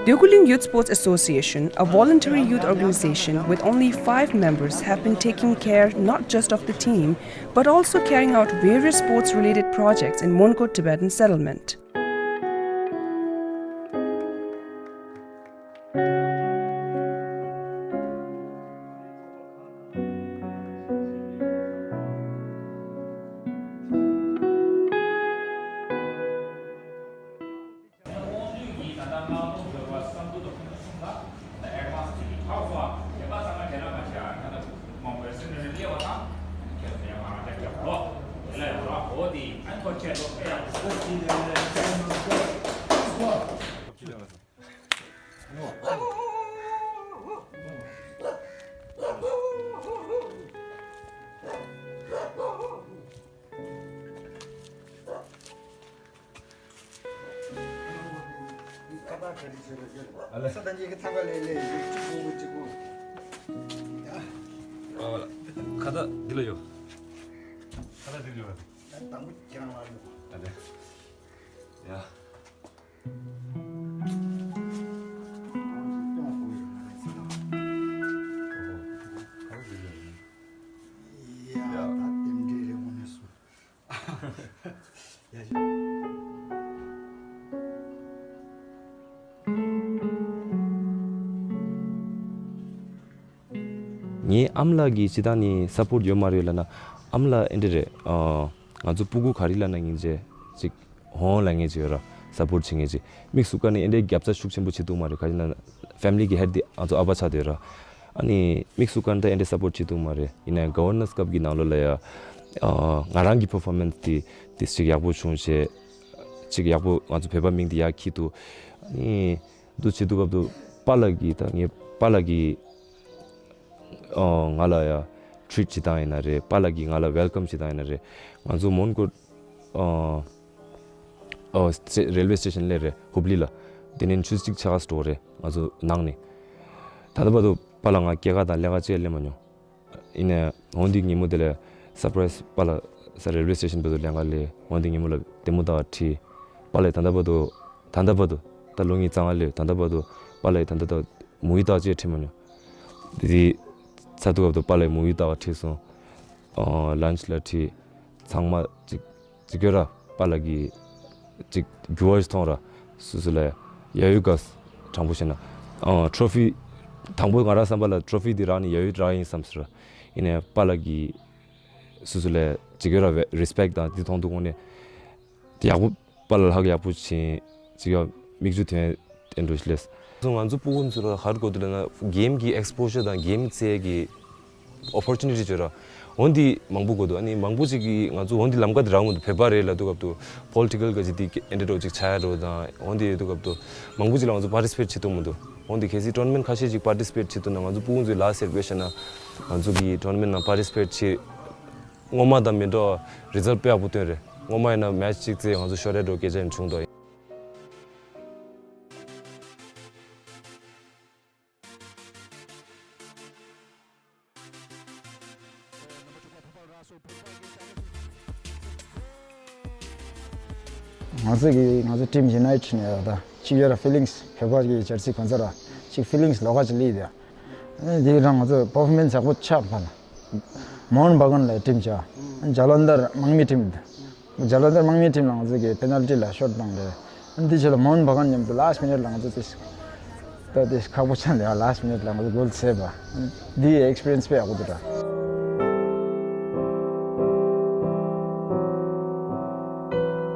Dökulin Youth Sports Association, a voluntary youth organization with only five members, have been taking care not just of the team, but also carrying out various sports related projects in Mongkot Tibetan settlement. ཁ་བཏགས་འདི་ལ་ཡོད། ཁ་བཏགས་འདི་ལ་ཡོད། ཡང་དང་པོ་ཁྱེད་རང་ལ་ཡོད། ཨ་ལེ། ཡ། ཡ། ད་རྟེན་འབྲེལ་རེད་དངོས་གནས་སུ། ཡ། ངའི་ཨ་མ་ལགས་ཀྱིས་ཅི་ད་ནི་སཔོརྚ་ཡོད་མ་རེད་ལབ་ན། ཨ་མ་ལགས་ཨེ་འདྲ་རེད། ཨ། ང་ཚོ་སྤུ་གུ་ག་རེ་ལབ་ན་སྙིང་རྗེ་ཅིག་ཧོན་ལབ་མཁན་ཅིག་ཡོད་ར། སཔོརྚ་བྱེད་མཁན་ཅིག་དམིགས་སུ་བཀར་ནས་ཨེ་འདྲའི་རྒྱབ་རྩ་ཤུགས་ཆེན་པོ་བྱེད་ཐུབ་མ་རེད། ག་རེ་ལབ་ན་ཕེ་མི་ལི་གི་ཧེཌ་དེ་ང་ཚོ་ཨ་ཕ་ཆགས་བསྡད་ར། ཨ་ནི་དམིགས་སུ་བཀར་ན་ད་ཨེ་འདྲའི་སཔོརྚ་བྱེད་ཐུབ་མ་རེད། ཡིན་ནའི་ག་ཝར་ནན་སི་ཀབ་ཀྱི་ནང་ལོགས་ལ་ཡ། ཨ། ང་རང་གི་པར་ཕོར་མན་སི་དེ་དེ་ཅིག་ཡག་པོ་བྱུང་བྱས། ཅིག་ཡག་པོ་ང་ཚོ་བོད་པ་མིང་དེ་ཡར་འཁྱེར་འདུག་ཨ་ནི་འདུག་བྱེད་དུས་སྐབས་དུ་པཱ་ལགས་ཀྱིས་ད་ངའི་པཱ་ལགས་ཀྱིས། ཨ། ང་ལ་ཡ་ཊི་རིཊ་བྱེད་སྟངས་ཡིན་ན་རེད། པཱ་ལགས་ཀྱིས་ང་ལ་ཝེལ་ཀམ་བྱེད་སྟངས་ཡིན་ན་རེད། ང་ཚོ་མོན་གྷོ། ཨ། ཨ། སི་ཊེ། རེལ་ཝེ་སི་ཊེ་ཤན་སླེབས་རེད། ཧུབ་ལི་ལ། དེ་ནས་ཆུ་ཚོད་གཅིག་ཕྱེད་ཀ་ཙམ་འགྲོ་རེད། ང་ཚོ་ནང་ནས། ད་ལྟ་བར་དུ་པཱ་ལགས་ང་སྐྱེལ་ག་དང་ལེན་ག་ཅིག་སླེབས་མ་མྱོང་། ཡིན་ནའི་འོན་ཏེ་ཉིན་མོ་དེ་ལ་སར་པ་རའི་སི་པཱ་ལགས་ས་རེལ་ཝེ་སི་ཊེ་ཤན་བར་དུ་ལེན་ག་སླེབས། འོན་ཏེ་ཉིན་མོ་ལ་ལྟད་མོ་ལྟ་ག་ཁྲིད། པཱ་ལགས་ད་ལྟ་བར་དུ། ད་ལྟ་བར་དུ། ད་ལོ་ངའི་རྩ་ལྔ་སླེབས། ད་ལྟ་བར་དུ་པཱ་ལགས་ད་ལྟ་ད་མུ་བི་ལྟ་ག་ཅིག་ཁྲིད་མ་མྱོང་། དེ་དུས་ཚར་དུས་སྐབས་དུ་པཱ་ལགས་མུ་བི་ལྟ་ག་ཁྲིད་སོང་། ཨ། ལན་ཆི་ལ་ཁྲིད། ཚང་མ་ཅིག་ཅིག་ཡོད་ར། པཱ་ལགས་ཀྱི་ཅིག་འགྱུར་བ་ཞིག་མཐོང་ར། སོ་སོ་ལ་ཡ་ཡོད་དགའ། དྲང་པོ་བཤད་ན། ཨ། ཊོ་ཕི་དང་པོ་ང་རང་བསམ་པ་ལ་ཊོ་ཕི་འདི་རག་ནི་ཡ་ཡོད་རག་ཡིན་བསམ་སོང་ར། ཡིན་ནའི་པཱ་ལགས་ཀྱི་སོ་སོ་ལ་ཅིག་ཡོད་ར་རེ་སི་པེག་དང་འདི་མཐོང་དུས་དངོས་གནས་ཡག་པོ། པཱ་ལགས་ལྷག་ཡག་པོ་ཕྱིན། ཅིག་ཡ་མིག་ཆུ་ཐོན་ཏེ་འགྲོ་ཞིག་ལས། སོ་ང་ཚོ་སྤུ་གུ་ཚོ་ལ་ག་རེ་དགོས་འདུག་ལབ་ན་གེམ་གྱི་ཨེག་སི་པོ་ཞར་དང་གེམ་རྩེད་གི་ཨོ་པོར་ཅུ་ནི་ཊི་ཅིག་ཡོད་ར། འོན་ཏེ་མང་པོ་དགོས་འདུག་ཨ་ནི་མང་པོ་ཅིག་གིས་ང་ཚོ་འོན་ཏེ་ལམ་ཀ་དེ་རག་མི་འདུག་བོད་པ་རེད་ལབ་དུས་སྐབས་དུ་པོ་ལི་ཊི་ཀལ་ག་ཅིག་དེ་ཨེ་འདྲ་འདྲ་ཅིག་ཆགས་ཡ་འདྲ་དང་། འོན་ཏེ་ཡོད་དུས་སྐབས་དུ་མང་པོ་ཅིག་ལ་ང་ཚོ་པར་ཊི་སི་པེཊ་བྱེད་ཐུབ་མི་འདུག་འོན་ཏེ་གལ་སྲིད་ཊོར་ནི་མེནཊ་ཁ་ཤས་ཅིག་པར་ཊི་སི་པེཊ་བྱེད་ཐུབ་ན། ང་ཚོ་སྤུ་གུ་ཚོའི་ལ་ཟེར་བས་བཤད་ན་ང་ཚོ་གི་ཊོར་ནི་མེནཊ་ནང་པར་ཊི་སི་པེཊ་བྱེད། སྔོན་མ་དང་མི་འདྲ་བ་རི་ཛལ་ཊི་དཔེ་ཡག་པོ་སྟོན་རེད། སྔོན་མ་ཡིན་ན་མེཆ་གཅིག་རྩེ་ང་ཚོ་ཤོར་ཡ་འདྲ་སྐད་ཆ་ཡང་བྱུང་འདུག་ང་ཚོ་གི་ང་ཚོ་ཊིམ་ཡུ་ནའི་ཊི་ནས་ད་གཅིག་ཡོད་ར། ཕི་ལིང་སི་བོད་པ་གི་ཇར་སི་གོན་ཚར་ར། གཅིག་ཕི་ལིང་སི་ལོགས་ཀ་ཅིག་སླེབས་ཡོད། དེ་རང་ང་ཚོ་པར་ཕོར་མན་སི་ཡག་པོ་ཆགས་པ་ལ། མོ་ཧན་བྷ་གན་ལ་ཊིམ་བྱ། ཇ་ལན་དར་དམག་མི་ཊིམ། ཇ་ལན་དར་དམག་མི་ཊིམ་ལ་ང་ཚོ་གི་པེ་ནལ་ཊི་ལ་ཤོཊ་བཏང་རེད། འདི་ཆེད་ལ་མོ་ཧན་བྷ་གན་མཉམ་དུ་ལ་སི་ཊི་མི་ནིཊ་ལ་ང་ཚོ་ཏིས་ད་ཏིས་ཁག་པོ་ཆགས་འདུག་ལ་སི་ཊི་མི་ནིཊ་ལ་ང་ཚོ་གོལ་སེབ་བ། འདི་ཨེག་སི་པི་རི་ཡན་སི་དཔེ་ཡག་པོ་འདུག་ད།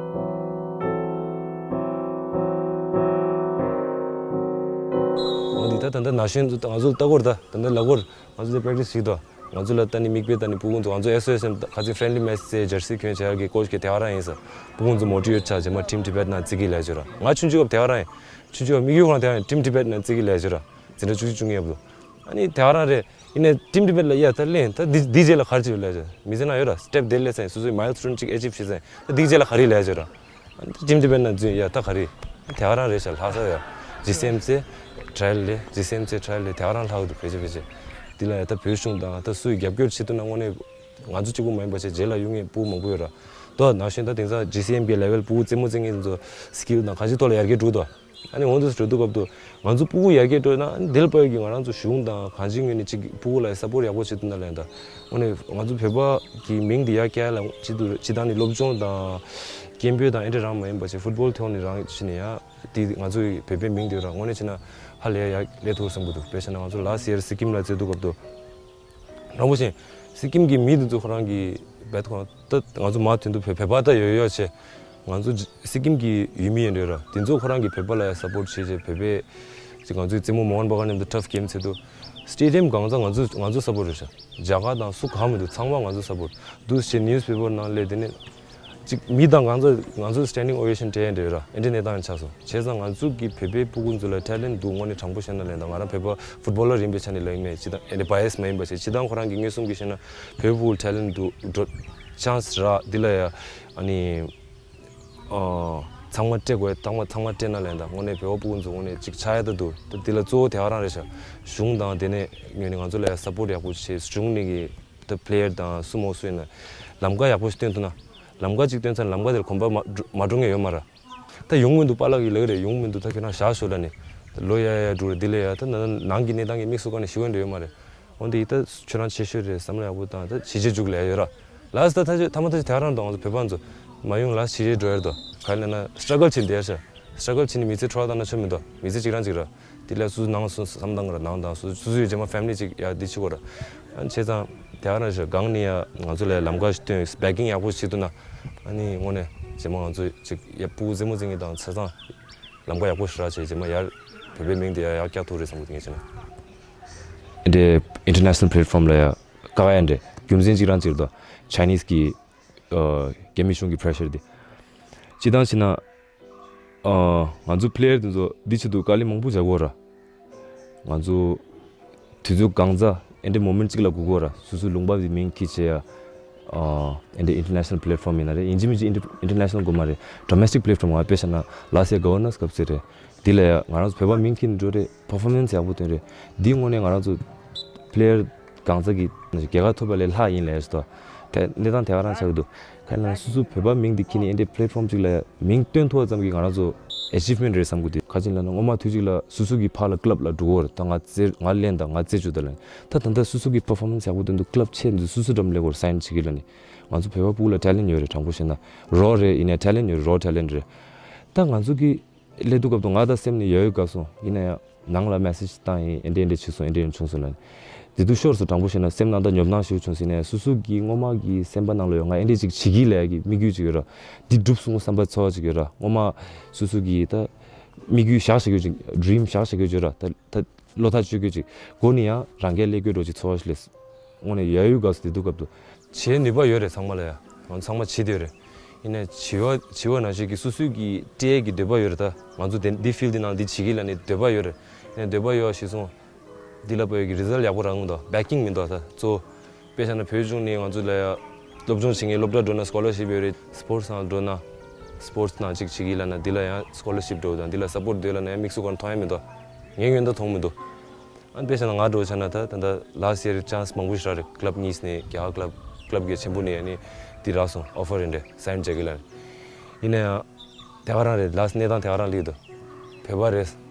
འོ་འདི་ད་ད་ལྟ་ན་གཞོན་ཚོ་ང་ཚོ་ལྟ་སྐོར་ད་ད་ལྟ་ལ་སྐོར་ང་ཚོ་འདི་པེ་རེག་ཊི་སི་བྱེད་དོ། ང་ཚོ་ལ་ལྟ་ནི་མིག་དཔེ་ལྟ་ནི་སྤུ་གུ་ཚོ་ང་ཚོ་ཨེ་སི་ཨེ་སི་ཨེམ་ཁ་ཚིག་ཕྲེན་ལི་མེཆ་རྩེ་ཇར་སི་གྱོན་བྱ་ཡག་གི་ཀོ་ཆི་གི་དེ་ག་རང་ཡིན་ས། སྤུ་གུ་ཚོ་མོ་ཊི་ཝེཊ་ཆགས་རྗེས་མ་ཊིམ་ཊི་བེཊ་ནང་བརྩི་གི་ལས་བྱོས་ར། ང་ཆུང་ཆུང་སྐབས་དེ་ག་རང་ཡིན། ཆུང་ཆུང་སྐབས་དམིགས་ཡུལ་ཁོ་རང་དེ་ག་རང་ཡིན། ཊིམ་ཊི་བེཊ་ནང་བརྩི་གི་ལས་བྱོས་ར། འཛིན་གྲྭ་བཅུ་གཅིག་བཅུ་གཉིས་སྐབས་དུ། ཨ་ནི་དེ་ག་རང་རེད། ཡིན་ནའི་ཊིམ་ཊི་བེཊ་ལ་ཡ་ད་གླེང་ད་འདི་འདི་རྗེས་ལ་ག་རེ་བྱེད་ལས་བྱོས། མི་ཚེ་ནང་ཡོད་ར། སི་ཊེབ་དེ་སླེབས་ཚར་ཡིན། སོ་སོའི་མའིལ་སི་ཊོན་གཅིག་ཨེ་ཅིབ་བྱས་ཚར་ཡིན། ད་འདི་རྗེས་ལ་ག་རེ་ལས་བྱོས་ར། ཊིམ་ཊི་བེཊ་ནང་འཛུལ་ཡ་ད་ག་རེ། དེ་ག་རང་རེད་ཤག་ལྷག་ས་ཡ། ཇི་སི་ཨེམ་རྩེ་ཊ་རའེལ་ལས། ཇི་སི་ཨེམ་རྩེ་ཊ་རའེལ་ལས་དེ་ག་རང་ལྷག་འདུག་ཕལ་ཆེར་ཕལ་ཆེར། འདི་ལ་ཡ་ད་བོད་གཞུང་དང་ད་སུ་ཡིས་རྒྱབ་སྐྱོར་བྱེད་ཐུབ་ན་དངོས་གནས་ང་ཚོ་གཅིག་པུ་མ་ཡིན་པ་བྱས་རྗེས་ལ་ཡོང་མཁན་སྤུ་གུ་མང་པོ་ཡོད་ར། ད་ནང་བཞིན་ད་དེང་སང་ཇི་སི་ཨེམ་གྱི་ལེ་ཝལ་སྤུ་གུ་རྩེད་མོ་རྩེ་མཁན་ཚོ་སི་ཀིལ་དང་གང་ཅིའི་ཐོག་ལ་ཡར་རྒྱས་འགྲོ་འདུག་ཨ་ནི་འོང་དུས་འགྲོ་དུས་སྐབས་དུ་ང་ཚོ་སྤུ་གུ་ཡར་རྒྱས་འགྲོ་ན་ཨ་ནི་དེ་ལ་དཔག་གི་ང་རང་ཚོ་གཞུང་དང་གང་ཅིའི་ངོས་ནས་ཅིག་སྤུ་གུ་ལ་སཔོར་ཡག་པོ་བྱེད་ཐུབ་ན་ལན་ད། འོ་ནས་ང་ཚོ་བོད་པ་གི་མིང་འདི་ཡར་བསྐྱལ་ལ་ཅི་འདུག་སྤྱི་བཏང་ནས་སློབ་སྦྱོང་དང་སྐད་འབོད་དང་ཨེ་འདྲ་རང་མ་ཡིན་པ་ཅིག་ཕུཊ་བོལ་ཐོག་ནས་རང་བྱས་ནས་ཡ་དེ་ང་ཚོའི་བོད་པའི་མིང་འདི་རང་དངོས་གནས་བྱས་ན་ཧ་ལས་ཡ་ཡར་སླེབས་ཐུབ་བསམ་གི་འདུག་དཔེ་བཞག་ན་ང་ཚོ་ལ་སི་ཡར་སི་ཀིམ་ལ་རྩེ་དུས་སྐབས་དུ། རང་བཞིན་སི་ཀིམ་གྱི་མི་དེ་ཚོ་ཁོ་རང་གི་བེད་ཁོ་ད་ང་ཚོ་མ་དོན་དུ་བོད་བོད་པ་ད་ཡོད་ཡོད་ཆེ། ང་ཚོ་སི་ཀིམ་གྱི་ཡུལ་མི་ཡིན་འདྲ་ར་དེ་ཚོ་ཁོ་རང་གི་བོད་པ་ལ་ཡ་སཔོར་ཊི་བྱེད་བྱེད་བོད་པའི་ཅིག་ང་ཚོའི་རྩེད་མོ་མོ་ཧན་བྷ་ག་ནས་ཊར་ཕ་གེམ་བྱེད་དུ་སི་ཊེ་ཌི་ཡམ་གང་ཚ་ང་ཚོ་ང་ཚོ་སཔོར་ཊི་རེད་ཤག་རྒྱ་གར་དང་སུ་གང་མི་འདུག་ཚང་མ་ང་ཚོ་སཔོར་ཊི་འདུག་ཞེས་ནིའུ་སི་པེ་པར་ནང་སླེབས་དེ་ནས། ཅིག་མི་དང་ང་ཚོ་ང་ཚོ་སི་ཊེན་ཌིང་ཨོ་ཝེ་ཤན་སྤྲད་ཡ་འདྲ་ཡོད་ར་ཨེ་འདྲ་གནས་སྟངས་ཆགས་སོང་བྱས་ཙང་ང་ཚོ་གི་བོད་པའི་སྤུ་གུ་ཚོ་ལ་ཊེ་ལེན་ཊི་འདུག་དངོས་གནས་དྲང་པོ་བཤད་ན་ལན་དང་ང་རང་བོད་པ་ཕུཊ་བོ་ལར་ཡིན་པའི་ཆ་ནས་ལ་ཡིན་མེད་ཅི་དང་ཨེ་འདྲ་བ་ཡེ་སི་མ་ཡིན་པ་བྱས་སྤྱི་བཏང་ཁོ་རང་གི་མངོན་སུམ་གྱི་བཤད་ན་བོད་པའི་སྤུ་གུ་ལ་ཊེ་ལེན་ཊི་འདུག་འགྲོ་ཆན་སི་རག་འདི་ལ་ཡ་ཨ་ནི་ཨ་ཚང་མ་སྤྲད་དགོས་ཚང་མ་ཚང་མ་སྤྲད་ན་ལན་དང་དངོས་གནས་བོད་པ་སྤུ་གུ་ཚོ་དངོས་གནས་ཅིག་ཆགས་ཡ་ད་འདུག་ད་འདི་ལ་གཙོ་བོ་དེ་ག་རང་རེད་ཤག་གཞུང་དང་དེ་ནས་ངོས་ནས་ང་ཚོ་ལ་ཡ་སཔོར་ཊི་ཡག་པོ་བྱས་གཞུང་ནས་གི་ད་པི་ལེ་ཡར་དང་སུ་མོ་སུ་ཡིན་ན་ལམ་ཁ་ཡག་པོ་ཞིག་སྟོན་ཐུབ་ན། ལམ་ཁ་ཅིག་སྟོན་ཚར་ན་ལམ་ཁ་དེར་གོམ་པ་མ་འགྲོ་མ་འགྲོ་མཁན་ཡོད་མ་རེད། ད་ཡོང་མི་འདུག་པཱ་ལགས་ཀྱིས་ལབ་ཀྱི་རེད་ཡོང་མི་འདུག་ད་ཁྱོད་རང་བཞག་ཤོག་ལབ་ནས། ལོ་ཡ་ཡ་འགྲོ་རེད་འདི་ལས་ཡ་ད་ན་ནང་གི་གནས་སྟངས་ཀྱི་དམིགས་སུ་བཀར་ནས་ཞུ་འོས་འདྲ་ཡོད་མ་རེད། འོན་ཏེ་ཡིན་ད་ཁྱོད་རང་ཆེ་ཤོས་རེད་བསམ་བློ་ཡག་པོ་བཏང་ད་བྱས་རྗེས་འཇུག་ལས་ཡོད་ར། ལགས་སོ་ད་ཐ་ཆད་ཐ་མ་ཐ་ཆད་དེ་ག་རང་དང་ང་ཚོ་བོད་པ་ཚོ་མ་ཡོང་ལ་བྱས་རྗེས་འགྲོ་ཡ་རེད་དོ། ག་ལ་ན་སི་ཊྲ་གལ་བྱེད་བསྡད་ཤག་སི་ཊྲ་གལ་བྱེད་ནས་མི་ཚེ་འཕྲོ་བརླག་བཏང་ན་ཆོ་མི་འདུག་མི་ཚེ་གཅིག་རང་གཅིག་ར། དེ་ལས་སུ་ནང་སུ་བསམ་བཏང་གི་ར་ནང་དང་སུ་སུ་སུ་ཡོད་རྗེས་མ་ཕེ་མི་ལི་གཅིག་ཡ་འདི་ཆུ་གོ་ར། ཨ་ནི་བྱས་ཙང་དེ་ག་རང་ཞིག་སྒང་ནས་ཡ་ང་ཚོ་ལ་ལམ་ཁ་ཞིག་སྟོན་བེ་ཀིང་ཡག་པོ་ཞིག་བྱེད་ཐུབ་ན། ཨ་ནི་དངོས་གནས་རྗེས་མ་ང་ཚོ་ཅིག་ཡ་སྤུ་གུ་རྩེད་མོ་རྩེ་མཁན་དང་ཆ་ཚང་ལམ་ཁ་ཡག་པོ་ཞིག་རག་བྱས་རྗེས་མ་ཡར་བོད་པའི་མིང་དེ་ཡར་ཡར་བཀྱག་ཐུབ་རེད་བསམ་གི་འདུག་ངས་བྱས་ན། འདྲའི་ཨིན་ཊར་ནེ་ཤ་ནལ་པི་ལེ་ཊི་ཕོམ་ལ་ཡ་བཀག་ཡ་འདྲ་རྒྱུ་མཚན་གཅིག་རང་གཅིག་རེད་དོ། ཆའི་ནིས་ཀྱི་ཨ་རྒྱ་མི་གཞུང་གི་པི་རེ་ཤར་དེ། སྤྱིར་བཏང་བྱས་ན། ཨ་ང་ཚོ་པི་ལེ་ཡར་དེ་ཚོ་འདི་ཆེད་དུ་དཀའ་ལས་མང་པོ་བྱ་དགོས་ར། ང་ཚོ་དུས་ཚོད་གང་ཚ་ཨེ་འདྲའི་མོ་མེན་ཊི་གཅིག་ལ་སྒུག་དགོས་ར་སོ་སོའི་ལུང་པ་དེ་མིང་འཁྱེར་བྱས་ཡ། ཨ་ཨེ་འདྲའི་ཨིན་ཊར་ནེ་ཤ་ནལ་པི་ལེ་ཊི་ཕོམ་ཡིན་ན་རེད་ཡིན་གཅིག་མིན་གཅིག་ཨིན་ཊར་ནེ་ཤ་ནལ་དགོས་མ་རེད་ཌོ་མེ་སི་ཊིག་པི་ལེ་ཊི་ཕོམ་ང་དཔེ་བཞག་ན་ལ་སི་ཡར་ག་བར་ནར་སི་ཀབ་ཟེར་རེད། འདི་ལ་ཡ་ང་རང་ཚོ་བོད་པ་མིང་འཁྱེར་ནས་འགྲོ་རེད་པར་ཕོར་མེན་སི་ཡག་པོ་སྟོན་རེད། འདི་དངོས་གནས་ང་རང་ཚོ་པི་ལེ་ཡར་གང་ཟག་གི་རྒྱལ་ཁ་ཐོབ་པ་ལས་ལྷག་ཡིན་ལས་ཞེས་དོ། དེ་གནས་སྟངས་དེ་ག་རང་ཆགས་ཀྱི་འདུག་ག་ལ་སོ་སོ་བོད་པ་མིང་འདི་འཁྱེར་ནས་ཨེ་འདྲའི་པི་ལེ་ཊི་ཕོམ་གཅིག་ལ་མིང་སྟོན་ཐུབ་པ་ཙམ་གྱིས་ང་རང་ཚོ་ཨེ་ཅིབ་མེན་ཊི་རེད་བསམ་གྱི་འདུག་ག་ཅི་ལབ་ན་སྔོན་མ་དུས་གཅིག་ལ་སོ་སོ་གི་ཕར་ལ་ཀི་ལབ་ལ་འགྲོ་གི་ཡོད་རེད་ད་ང་རྩེ་ང་ལེན་དང་ང་རྩེ་བཅུག་ད་ལབ་ནས་ད་ད་ལྟ་སོ་སོ་གི་པར་ཕོར་མེན་སི་ཡག་པོ་སྟོན་འདུག་ཀི་ལབ་ཆེ་འདུག་སོ་སོ་འགྲམ་སླེབས་གོ་རེད་སའིན་བྱེད་ཀྱི་ལབ་ནས་ང་ཚོ་བོད་པ་སྤུ་གུ་ལ་ཊེ་ལེན་ཊི་ཡོད་རེད་དྲང་པོ་བཤད་ན་རོ་རེད་ཡིན་ནའི་ཊེ་ལེན་ཊི་ཡོད་རེད་རོ་ཊེ་ལེན་ཊི་རེད། ད་ང་ཚོ་གི་སླེབས་དུས་སྐབས་དུ་ང་ད་སེམས་ནས་ཡ་ཡོད་དགའ་སོང་ཡིན་ན་ཡང་ནང་ལ་མེ་སེ་ཇི་བཏང་ཡིན་ཨེ་འདྲ་ཨེ་འདྲ་བྱས་སོང་ཨེ་འདྲ་ཨེ་འདྲ་བྱུང་སོང་ལབ་ནས། དེ་དུས་ཤོར་སོང་དྲང་པོ་བཤད་ན་སེམས་ནང་ད་ཉོབ་སྣང་ཞིག་བྱུང་ཟིན་ནས་སོ་སོ་གི་སྔོན་མ་གི་སེམས་པ་ནང་ལ་ཡོད་ང་ཨེ་འདྲ་ཅིག་བྱེད་ཀྱི་ལབ་ཡ་གི་དམིགས་ཡུལ་ཅིག་ཡོད་ར། འདི་འགྲུབ་སོང་བསམ་པ་ཚོར་བ་ཅིག་ཡོད་ར་སྔོན་མ་སོ་སོ་གི་ད་དམིགས་ཡུལ་བཞག་བཞག་ཡོད་ཅིག་ཌི་རིམ་བཞག་བཞག་ཡོད་ཅིག་ཡོད་ར་ད་ད། བློ་ཐག་ཆོད་རྒྱུ་ཅིག་སྒོ་ནས་ཡང་རང་སྐད་ལས་དགོས་འགྲོ་ཅིག་ཚོར་བ་ཞིག་སླེབས། དངོས་གནས་ཡ་ཡུལ་དགའ་སོ་དེ་དུས་སྐབས་དུ། བྱེད་ནུས་པ་ཡོད་རེད་ཚང་མ་ལ་ཡ། ང་ཚང་མ་བྱེད་དེ་ཡོད་རེད། ཡིན་ནའི་བྱིས་པ་བྱིས་པ་ནང་བཞིན་གྱི་སོ་སོའི་གི་སྤྲད་ཀྱི་འདོད་པ་ཡོད་རེད་ད། ང་ཚོ་དེ་འདི་ཕིལ་འདི་ནང་འདི་བྱེད་ཀྱི་ལ་ནི་འདོད་པ་ཡོད་རེད། ཡིན་ནའི་འདོད་པ་ཡོད་ཞེས་སོང་། འདི་ལ་བབས་ཡོད་ཀྱི་རི་ཛལ་ཡག་པོ་རག་མི་འདུག་བེ་ཀིང་མི་འདུག་ད་གཙོ་བོ། དཔེ་བཞག་ན་བོད་གཞུང་ནས་ང་ཚོ་ལ་ཡ། སློབ་སྦྱོང་བྱེད་མཁན་སློབ་གྲྭ་འགྲོ་ན་སི་ཀོ་ལར་ཤིབ་ཡོད་རེད། སི་པོར་ཊི་ནང་འགྲོ་ན། སི་པོར་ཊི་ནང་ཅིག་བྱེད་ཀྱི་ལ་ན་འདི་ལ་ཡང་སི་ཀོ་ལར་ཤིབ་འགྲོ་དང་འདི་ལ་སི་པོར་ཊི་འདོད་ལ་ན་ཡང་དམིགས་སུ་བཀར་མཐོང་ཡ་མི་འདུག་ངས་ཡོན་ད་མཐོང་མི་འདུག་ཨ་ནི་དཔེ་བཞག་ན་ང་འགྲོ་ཆ་ན་ད་ད་ལྟ་ལ་སི་ཡར་ཆན་སི་མང་པོ་ཞིག་རག་རེད། ཀི་ལབ་གཉིས་ནས་རྒྱ་གར་ཀི་ལབ་ཀི་ལབ་གི་ཆེན་པོ་ནས་ཨ་ནི་འདི་རག་སོང་ཨོ་ཕར་རེད་འདྲ་སའིན་བྱེད་ཀྱི་ལ་ནི། ཡིན་ན་ཡང་། དེ་ག་རང་རེད་ལ་སི་གནས་སྟངས་དེ་ག་རང་ལི་འདུག་བོད་པ་རེད།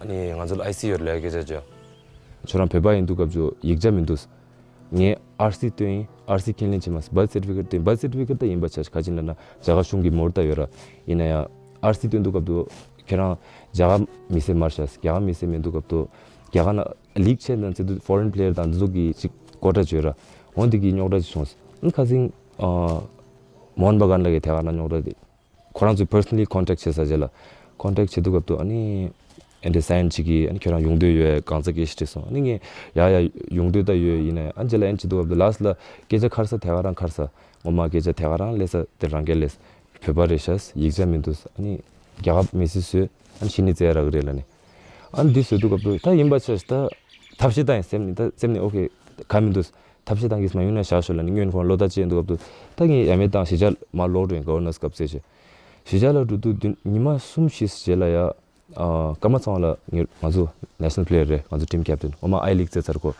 ཨ་ནི་ང་ཚོ་ལ་ཨའི་སི་ཡོད་ལ་སྐད་ཆ་བརྗོད། ཁྱོད་རང་བོད་པ་ཡིན་དུས་སྐབས་ཅིག་ཡིག་ཆ་མི་འདུག་ངས་ཨར་སི་སྟོན་ཡིན། ཨར་སི་ཁས་ལེན་བྱེད་མ་སོང་། བར་ཐི་སེར་ཊི་ཕི་ཀེཊ་སྟོན། བར་ཐི་སེར་ཊི་ཕི་ཀེཊ་ད་ཡིན་པ་ཆ་ཁ་ཅིག་ན་ན་རྒྱ་གར་གཞུང་གི་མོར་ད་ཡོད་ར། ཡིན་ན་ཡང་ཨར་སི་སྟོན་དུས་སྐབས་དུ་ཁྱེད་རང་རྒྱ་གར་མི་སེར་མར་ཤག་རྒྱ་གར་མི་སེར་མིན་དུས་སྐབས་དུ་རྒྱ་གར་ན་ལིག་ཆེན་དང་བྱེད་དུས་ཕོ་རེན་པི་ལེ་ཡར་དང་འདི་ཚོ་གི་ཅིག་ཀོ་ཊ་བརྗོད་ར། འོན་དེ་གི་རྙོག་དྲ་ཅིག་བྱུང་སོང་། ཁ་སང་མོ་ཧན་བྷ་གན་ལ་གི་དེ་ག་ན་རྙོག་དྲ་དེ། ཁོ་རང་ཚོས་པར་སོ་ནལ་ལི་ཀོན་ཊེག་བྱས་ས་རྗེས་ལ། ཀོན་ཊེག་བྱེད་དུས་སྐབས་དུ་ཨ་ནི། ཨེ་འདྲ་སའིན་བྱེད་ཀྱི་ཨ་ནི་ཁྱོད་རང་ཡོང་འདོད་ཡོད་གང་ཚ་སྐད་ཞིག་དྲིས་སོང་། ཨ་ནི་ངས་ཡ་ཡ་ཡོང་འདོད་ད་ཡོད་ཡིན་ནའི་ཨ་རྗེས་ལ་ཨེ་འདྲ་བྱེད་དུས་སྐབས་དུ་ལ་སི་ལ་སྐད་ཆ་ཁར་ས་དེ་ག་རང་ཁར་ས་ངོ་མ་སྐད་ཆ་དེ་ག་རང་ལས་ས་དེ་རང་སྐད་ལས་བོད་པ་རེད་ཤག་ཡིག་ཆ་མི་འདུག་ཨ་ནི་རྒྱ་གར་མི་སེར་བཟོས་ཨ་ནི་ཤི་ནི་བཙལ་རག་གི་རེད་ལ་ནི། ཨ་ནི་འདི་བཟོས་དུས་སྐབས་དུ་ད་ཡིན་པ་ཆ་ཞིག་ད་ཐབས་ཤེས་ད་ཡིན་སེམས་ནི་ད་སེམས་ནི་ཨོ་ཁེ་ག་མི་འདུག་ཐབས་ཤེས་བཏང་གིས་མ་ཡོང་ན་བཞག་ཤོག་ལབ་ནས་སྔོན་ཁོང་བློ་ཐག་བཅད་འདུག་སྐབས་དུ་ད་ངས་ཡ་མེད་བཏང་གཞིས་ཆགས་ལ་མར་ལོག་འགྲོ་ཡིན་ག་བར་ནར་སི་སྐབས་ཚེ་ཆེ། གཞིས་ཆགས་ལ་འགྲོ་དུས་ཉི་མ་གསུམ་བཞི་རྗེས་ལ་ཡ། སྐར་མ་ཚང་བ་ལ་ངས་ང་ཚོ་ནེ་ཤ་ནལ་པི་ལེ་ཡར་རེད། ང་ཚོ་ཊིམ་ཀེབ་ཊན་ངོ་མ་ཨའི་ལིག་རྩེད་ཚར་ཁོ།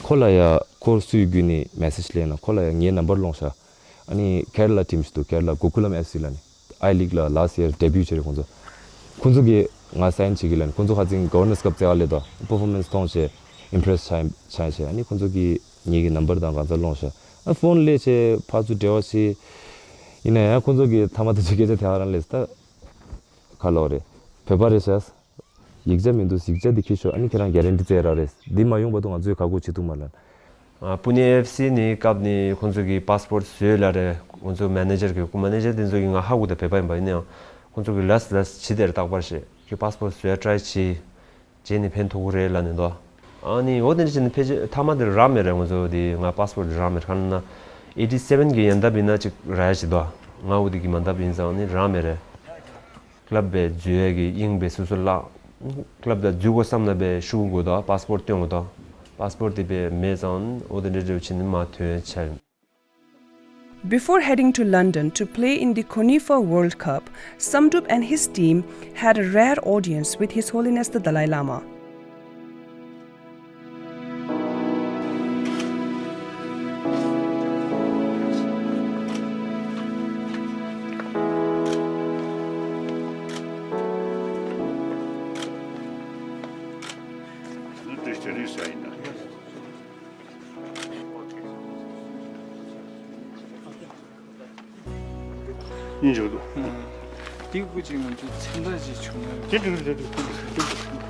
ཁོ་ལ་ཡ་ཁོ་སུའི་བརྒྱུད་ནས་མེ་སེ་ཇི་སླེབས་ན་ཁོ་ལ་ཡ་ངའི་ནམ་བར་སློང་ཤག་ཨ་ནི་ཁེ་ར་ལ་ཊིམ་ཞིག་འདུག་ཁེ་ར་ལ་གོ་ཀུ་ལམ་ཨེཕ་སི་ལ་ནི། ཨའི་ལིག་ལ་ལ་སི་ཡར་ཌེ་བིའུ་བྱས་རེད་ཁོང་ཚོ། ཁོང་ཚོ་གིས་ང་སའིན་བྱེད་ཀྱི་ལན། ཁོང་ཚོ་ཁ་ཚིག་གོ་ཝར་ནར་སི་ཀབ་རྩེ་བ་ལས་དོ་པར་ཕོར་མན་སི་མཐོང་བྱས་ཨིམ་པི་རེ་སི་ཆགས་ཆགས་བྱས། ཨ་ནི་ཁོང་ཚོ་གིས་ངེད་ཀྱི་ནམ་བར་དང་གང་ཚ་སློང་བྱས། ཨ་ཕོན་སླེབས་བྱས་ཕར་ཚུར་འབྲེལ་བ་བྱས། ཡིན་ན་ཡང་ཁོང་ཚོ་གིས་ཐ་མ་དེ་ཚོའི་སྐད་ཆ་དེ་ག་རང་ལས་ད་ག་ལོག་རེད། བོད་པ་རེད་ཤག་ཡིག་ཆ་མི་འདུག་ཡིག་ཆ་འདི་འཁྱེར་ཤོག་ཨ་ནི་ཁྱེད་རང་གྷ་རན་ཊི་བཙལ་ར་རེད། འདི་མ་ཡོང་བར་དུ་ང་ཚོས་ག་གོ་བྱེད་ཐུབ་མ་ལ། ཨ་པུ་ནེ་ཨེཕ་སི་ནི་སྐབས་ནི་ཁོང་ཚོ་གི་པཱ་སི་པོར་ཊ་བཟོས་ལ་རེད། ཁོང་ཚོ་མེ་ནེ་ཇར་གི་སྐུ་མེ་ནེ་ཇར་དེ་ཚོ་གི་ང་ཧ་གོ་ད་བོད་པ་ཡིན་པ། ཡིན་ན་ཡང་ཁོང་ཚོ་གི་ལས་ལས་བྱེད་དེར་རྟག་པར་ཞེས་ཁྱོད་པཱ་སི་པོར་ཊ་བཟོས་ཊི་རའི་བྱེད། རྗེས་ནི་ཕན་ཐོགས་ཀྱི་རེད་ལབ་ནས་འདུག་ཨ་ནི་འོ་དེ་འདྲ་བྱས་ནས་ཕལ་ཆེར་མཐའ་མ་དེར་རག་མེད་རེད། ང་ཚོ་དེ་ང་པཱ་སི་པོར་ཊ་རག་མེད་རེད། གང་ན་ཨེ་ཊི་སེ་བན་གི་ཡན་འདབ་ཡིན་ན་ཅིག་རག་ཡ་ཅིག་འདུག་ང་འོ་དེ་གི་མ་འདབ་ཡིན་ཙང་ནི་རག་མེད་རེད། ཀླབ་པའི་འཛུལ་ཡས་ཀྱི་དབྱིངས་པའི་སོ་སོ་བརླག་ཀླབ་དང་འཛུལ་དགོས་བསམ་ན་པའི་ཤུགས་དགོས་དོ། པཱ་སི་པོར་ཊ་སྟོན་དགོས་དོ། པཱ་སི་པོར་ཊ་དེ་པའི་མེད་ཙང་འོ་དེ་འདྲ་འདྲ་བྱས་ནས་མ་ཐོན་ཡ་ཆགས། Before heading to London to play in the CONIFA World Cup, Samdrup and his team had a rare audience with His Holiness the Dalai Lama. ཡིན་ཆོག་འདུག་འདི་ཀུ་ཅིག་ང་ཚོ་མཚན་རྟགས་ཅིག་བྱུང་ན། དེ་འདྲ་རེད། དེ་འདྲ་རེད། དེ་འདྲ་རེད།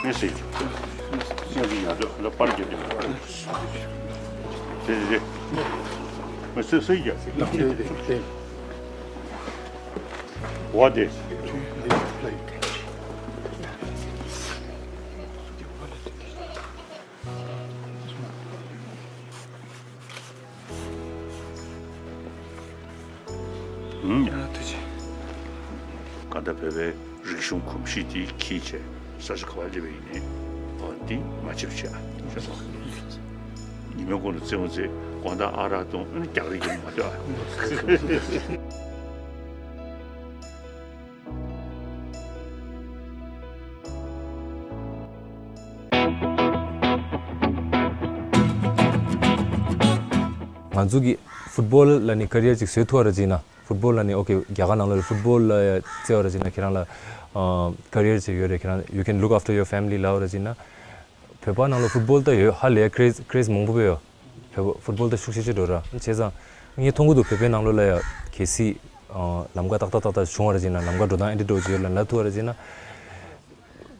མི་སྲིད། ཡང་དེ་ཡང་དེ་ལ་པར་རྒྱབ་དེ། དེ་དེ་དེ། མི་སྲིད་སྲིད་རྒྱ། དེ་དེ་དེ། འོ་དེ། ཨུམ། ཨ་ཐུགས་རྗེ་ཆེ། གང་ལྟར་བོད་པའི་རིག་གཞུང་གོམས་གཤིས་དེ་འཁྱེར་བྱས་ས་ཆ་ག་པར་སླེབས་པ་ཡིན་ནའི་འོ་འདི་མ་བརྗེད་པ་བྱས། ཉི་མའི་གུང་ལ་རྩེད་མོ་རྩེ། དགོང་དག་ཨ་རག་འཐུང་། ཨ་ནི་རྒྱག་རེས་ཀྱི་མ་ལྟོས། ང་ཚོ་གི་ཕུཊ་བོལ་ལ་ནི་ཀ་རི་ཡར་ཅིག་བཟོས་ཐུབ་པ་ར་ཅིག་ན། ཕུཊ་བོལ་ལ་ནི་ཨོ་ཁེ་རྒྱ་གར་ནང་ལ་ཕུཊ་བོལ་ལ་ཡ་རྩེ་བ་ར་ཅིག་ན་ཁྱེད་རང་ལ་ཀ་རི་ཡར་ཅིག་ཡོད་རེད། ཁྱེད་རང་you can look after your family ལབ་པ་ར་ཅིག་ན། བོད་པ་ནང་ལ་ཕུཊ་བོལ་ད་ཡོད། ཧ་ལས་ཀེ་རེ་ཛི་ཀེ་རེ་ཛི་མང་པོ་ཡོད། བོད་པ་ཕུཊ་བོལ་ད་ཤུགས་ཆེ་ཆེ་འགྲོ་ར། བྱས་ཙང་ངས་མཐོང་གི་འདུག་བོད་པའི་ནང་ལོགས་ལ་ཡ་གལ་སྲིད་ལམ་ཀ་ཏག་ཏག་ཏག་ཏག་བྱུང་བ་ར་ཅིག་ན། ལམ་ཀ་འགྲོ་སྟངས་ཨེ་འདྲ་འགྲོ་ཅིག་ཡོད་ལ་ལབ་ཐུབ་པ་ར་ཅིག་ན།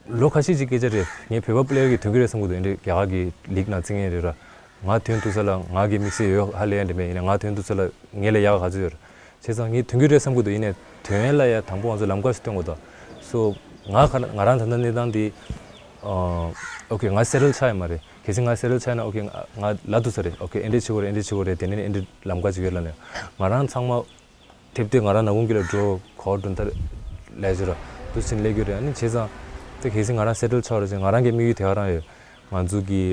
ལོ་ཁ་ཤས་ཅིག་སྐད་ཆ་རེད། ངས་བོད་པ་པི་ལེ་ཡར་གི་ཐོན་གི་རེད་བསམ་གི་འདུག་ཨེ་འདྲ་རྒྱ་གར་གི་ལིག་ནང་རྩེ་མཁན་རེད་ར། ང་ཐོན་ཐུབ་ས་ལ་ང་གི་དམིགས་བསལ་ཡོད་ཧ་ལས་ཡ་འདྲ་མེད། ཡིན་ན་ང་ཐོན་ཐུབ་ས་ལ་ངས་ལས་ཡག་ག་ཚོད་ཡོད་ར། བྱས་ཙང་ངས་ཐོན་གི་རེད་བསམ་གི་འདུག་ཡིན་ནའི་ཐོན་ཡ་ལ་ཡ་དང་པོ་ང་ཚོ་ལམ་ཀ་ཞིག་སྟོན་དགོས་ད། སོ་ང་ག་ང་རང་ད་ལྟ་གནས་སྟངས་འདི་ཨོ་ཁེ་ང་སེ་ཊལ་ཆགས་ཡ་མ་རེད། གལ་སྲིད་ང་སེ་ཊལ་ཆགས་ན་ཨོ་ཁེ་ང་ང་ལབ་ཐུབ་ས་རེད། ཨོ་ཁེ་ཨེ་འདྲ་བྱེད་དགོས་རེད། ཨེ་འདྲ་བྱེད་དགོས་རེད། དེ་ནས་ཨེ་འདྲ་ལམ་ཀ་ཅིག་ཡོད་ལབ་ནས་ང་རང་ཚང་མ། དེབ་དེ་ང་རང་ནག་ཁུང་གི་ལ་འགྲོ་གོ་འགྲོ་ད་ལས་བྱེད་ར་དུ་ཕྱིན་ལས་རྒྱུ་རེད། ཨ་ནི་བྱས་ཙང་དེ་གལ་སྲིད་ང་རང་སེ་ཊལ་ཆགས་ར་ཅིག་ང་རང་གི་དམིགས་ཡུལ་དེ་ག་རང་ཡོད། ང་ཚོ་གི་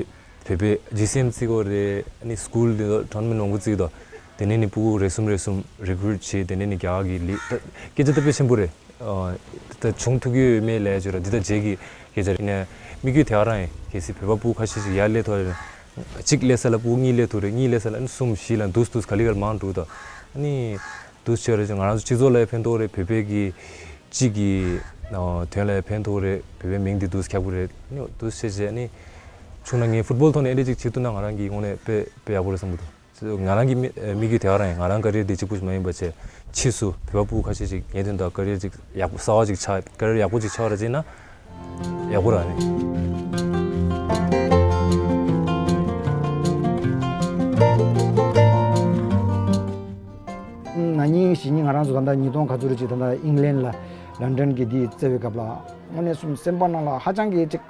བོད་པའི་ཇི་སི་ཨེམ་བརྩི་གི་རེད། ཨ་ནི་སི་ཀུལ་དེ་ཚོ་ཊོར་ནམ་མེན་ཊི་མང་པོ་བརྩི་གི་འདུག་དེ་ནས་ནི་ཕྲུ་གུ་རེ་གསུམ་རེ་གསུམ་རི་ཀུ་རུཊ་བྱས། དེ་ནས་ནི་རྒྱ་གར་གི་ལིག་ད་སྐད་ཆ་ད་དཔེ་ཆེན་པོ་རེད། ད་བྱུང་ཐུབ་ཀྱི་ཡོད་མེད་ལས་བྱོས་ར་འདི་ད་རྗེས་ཀྱི་སྐད་ཆ་རེད། ཡིན་ནའི་དམིགས་ཡུལ་དེ་ག་རང་ཡིན། གལ་སྲིད་བོད་པ་ཕྲུ་གུ་ཁ་ཤས་ཤིག་ཡར་སླེབས་ཐུབ་རེད། གཅིག་སླེབས་ས་ལ་ཕྲུ་གུ་གཉིས་སླེབས་ཐུབ་རེད། གཉིས་སླེབས་ས་ལ་ཨ་ནི་གསུམ་བཞི་ལ་འདུག་འདུག་ག་ལེ་ག་ལེ་མང་འགྲོ་གི་འདུག་ཨ་ནི་འདུག་བྱས་རེད། ང་རང་ཚོ་སྤྱི་ཚོགས་ལ་ཡང་ཕན་ཐོགས་རེད། བོད་པའི་གི་སྤྱི་གི་དོན་ལ་ཡང་ཕན་ཐོགས་རེད། བོད་པའི་མིང་འདི་འདུག་ཁྱབ་གི་རེད། ཨ་ནི་འདུག་བྱས་བྱས་ཨ་ནི་བྱུང་ན་ངས་ཕུཊ་བོལ་ཐོག་ནས་ཨེ་འདྲ་ཅིག་བྱེད་ཐུབ་ན་ང་རང་གི་ངོས་ནས་དཔེ་དཔེ་ཡག་པོ་རེད་བསམ་གི་འདུག་ང་རང་གི་དམིགས་དམིགས་ཡུལ་དེ་ག་རང་ཡིན། ང་རང་ཀ་རི་ཡར་འདི་གཅིག་པུ་ཞིག་མ་ཡིན་པ་བྱས་ཕྱིས་སུ་བོད་པ་ཕྲུ་གུ་ཁ་ཤས་ཤིག་ངའི་དོན་དུ་ཀ་རི་ཡར་ཅིག་ཡག་པོ་གསར་པ་ཅིག་ཆགས། ཀ་རི་ཡར་ཡག་པོ་ཅིག་ཆགས་ར་བྱས་ན་ཡག་པོ་ར་ནི། ན་ནིང་གཞེས་ནིང་ང་རང་ཚོ་ད་ལྟ་ཉིས་སྟོང་ག་ཚོད་རེད་ཅིག་ད་ལྟ་ཨིང་ལན་ལ་ལན་ཌན་གྱི་འདི་རྩེ་བའི་སྐབས་ལ་དངོས་གནས་སོང་སེམས་པ་ནང་ལ་ཧ་ཅང་གི་ཅིག་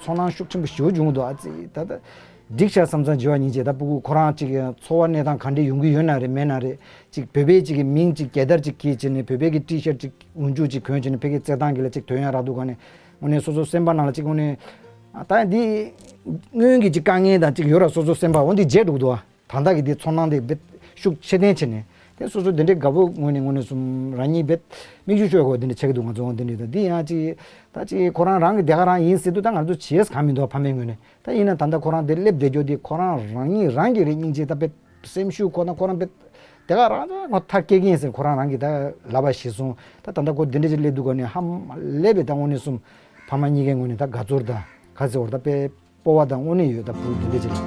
ཚོར་སྣང་ཤུགས་ཆེན་པོ་ཞེ་པོ་བྱུང་འདུག་ཨ་ཙི་ད་ལྟ། འགྲིག་ཤག་བསམ་བསམ་བྱེད་པ་ཡིན་ཅེས། ད་ཕྲུ་གུ་ཁོ་རང་ཅིག་འཚོ་བ་གནས་སྟངས་ག་འདྲས་ཡོང་གི་ཡོད་ན་རེད་མེད་ན་རེད། ཅིག་བོད་པའི་ཅིག་གི་མིང་ཅིག་རྒྱལ་དར་ཅིག་འཁྱེར་བྱས་ནས་བོད་པའི་གི་ཊི་ཤར་ཊི་ཅིག་འོག་འཇུག་ཅིག་གོན་བྱས་ནས་ཕ་གི་རྩེད་ཐང་གི་ལ་ཅིག་ཐོན་ཡ་རག་འདུག་ག་ནས་དངོས་གནས་སོ་སོ་སེམས་པ་ནང་ལ་ཅིག་དངོས་གནས་ད་འདི་སྔོན་གྱི་ཅིག་དཀའ་ངལ་དང་ཅིག་ཡོད་ར་སོ་སོ་སེམས་པ་འོ་འདི་བརྗེད་འགྲོ་གི་འདུག་ཨ། ད་ལྟ་གི་འདི་ཚོར་སྣང་དེ་རྦད་ཤུགས་ཆེ་ལྡན་བྱས་ནས་དེ་སོ་སོ་དེ་འདྲའི་དགའ་པོ་ངོས་ནས་དངོས་གནས་སོང་རང་ཉིད་རྦད་མིག་ཆུ་ཤོར་དགོས་དེ་འདྲ་ཆགས་ཀྱི་འདུག་ང་ཚོ་འོ་འདི་འདྲ་ད་འདི་ཡང་ཅིག་ད་ཅིག་ཁོ་རང་རང་གི་དེ་ག་རང་ཡིན་ཟེར་དུས་ད་ང་ཚོ་བྱེད་ཡས་གང་མི་འདུག་ཕ་མའི་ངོས་ནས། ད་ཡིན་ན་ད་ལྟ་ཁོ་རང་དེ་སླེབས་བསྡད་རྒྱུ་དེ་ཁོ་རང་རང་ཉིད་རང་གི་རེད་སྙིང་རྗེ་ད་དཔེ་སེམས་ཤུགས་ཁོ་ན་ཁོ་རང་དཔེ་ དེ་ག་རང་ཚོ་ངོ་ཐག་སྐྱེ་གི་ཡིན་ཟེར་ཁོ་རང་རང་གིས་ད་ལབ་པ་གཞིར་བཟུང་ད་ད་ལྟ་ཁོ་འདི་འདྲ་ཅིག་སླེབས་འདུག་ག་ནི་ཧ་མ་ལས་པའི་ད་དངོས་གནས་གསུམ་ཕ་མ་གཉིས་ཀའི་ངོས་ནས་ད་དགའ་ཚོར་དང་ག་ཚོད་བར་ད་དཔེ་སྤོབས་པ་དང་དངོས་གནས་ཡོད་ད་བུ་འདི་འདྲ་ཅིག་ལ།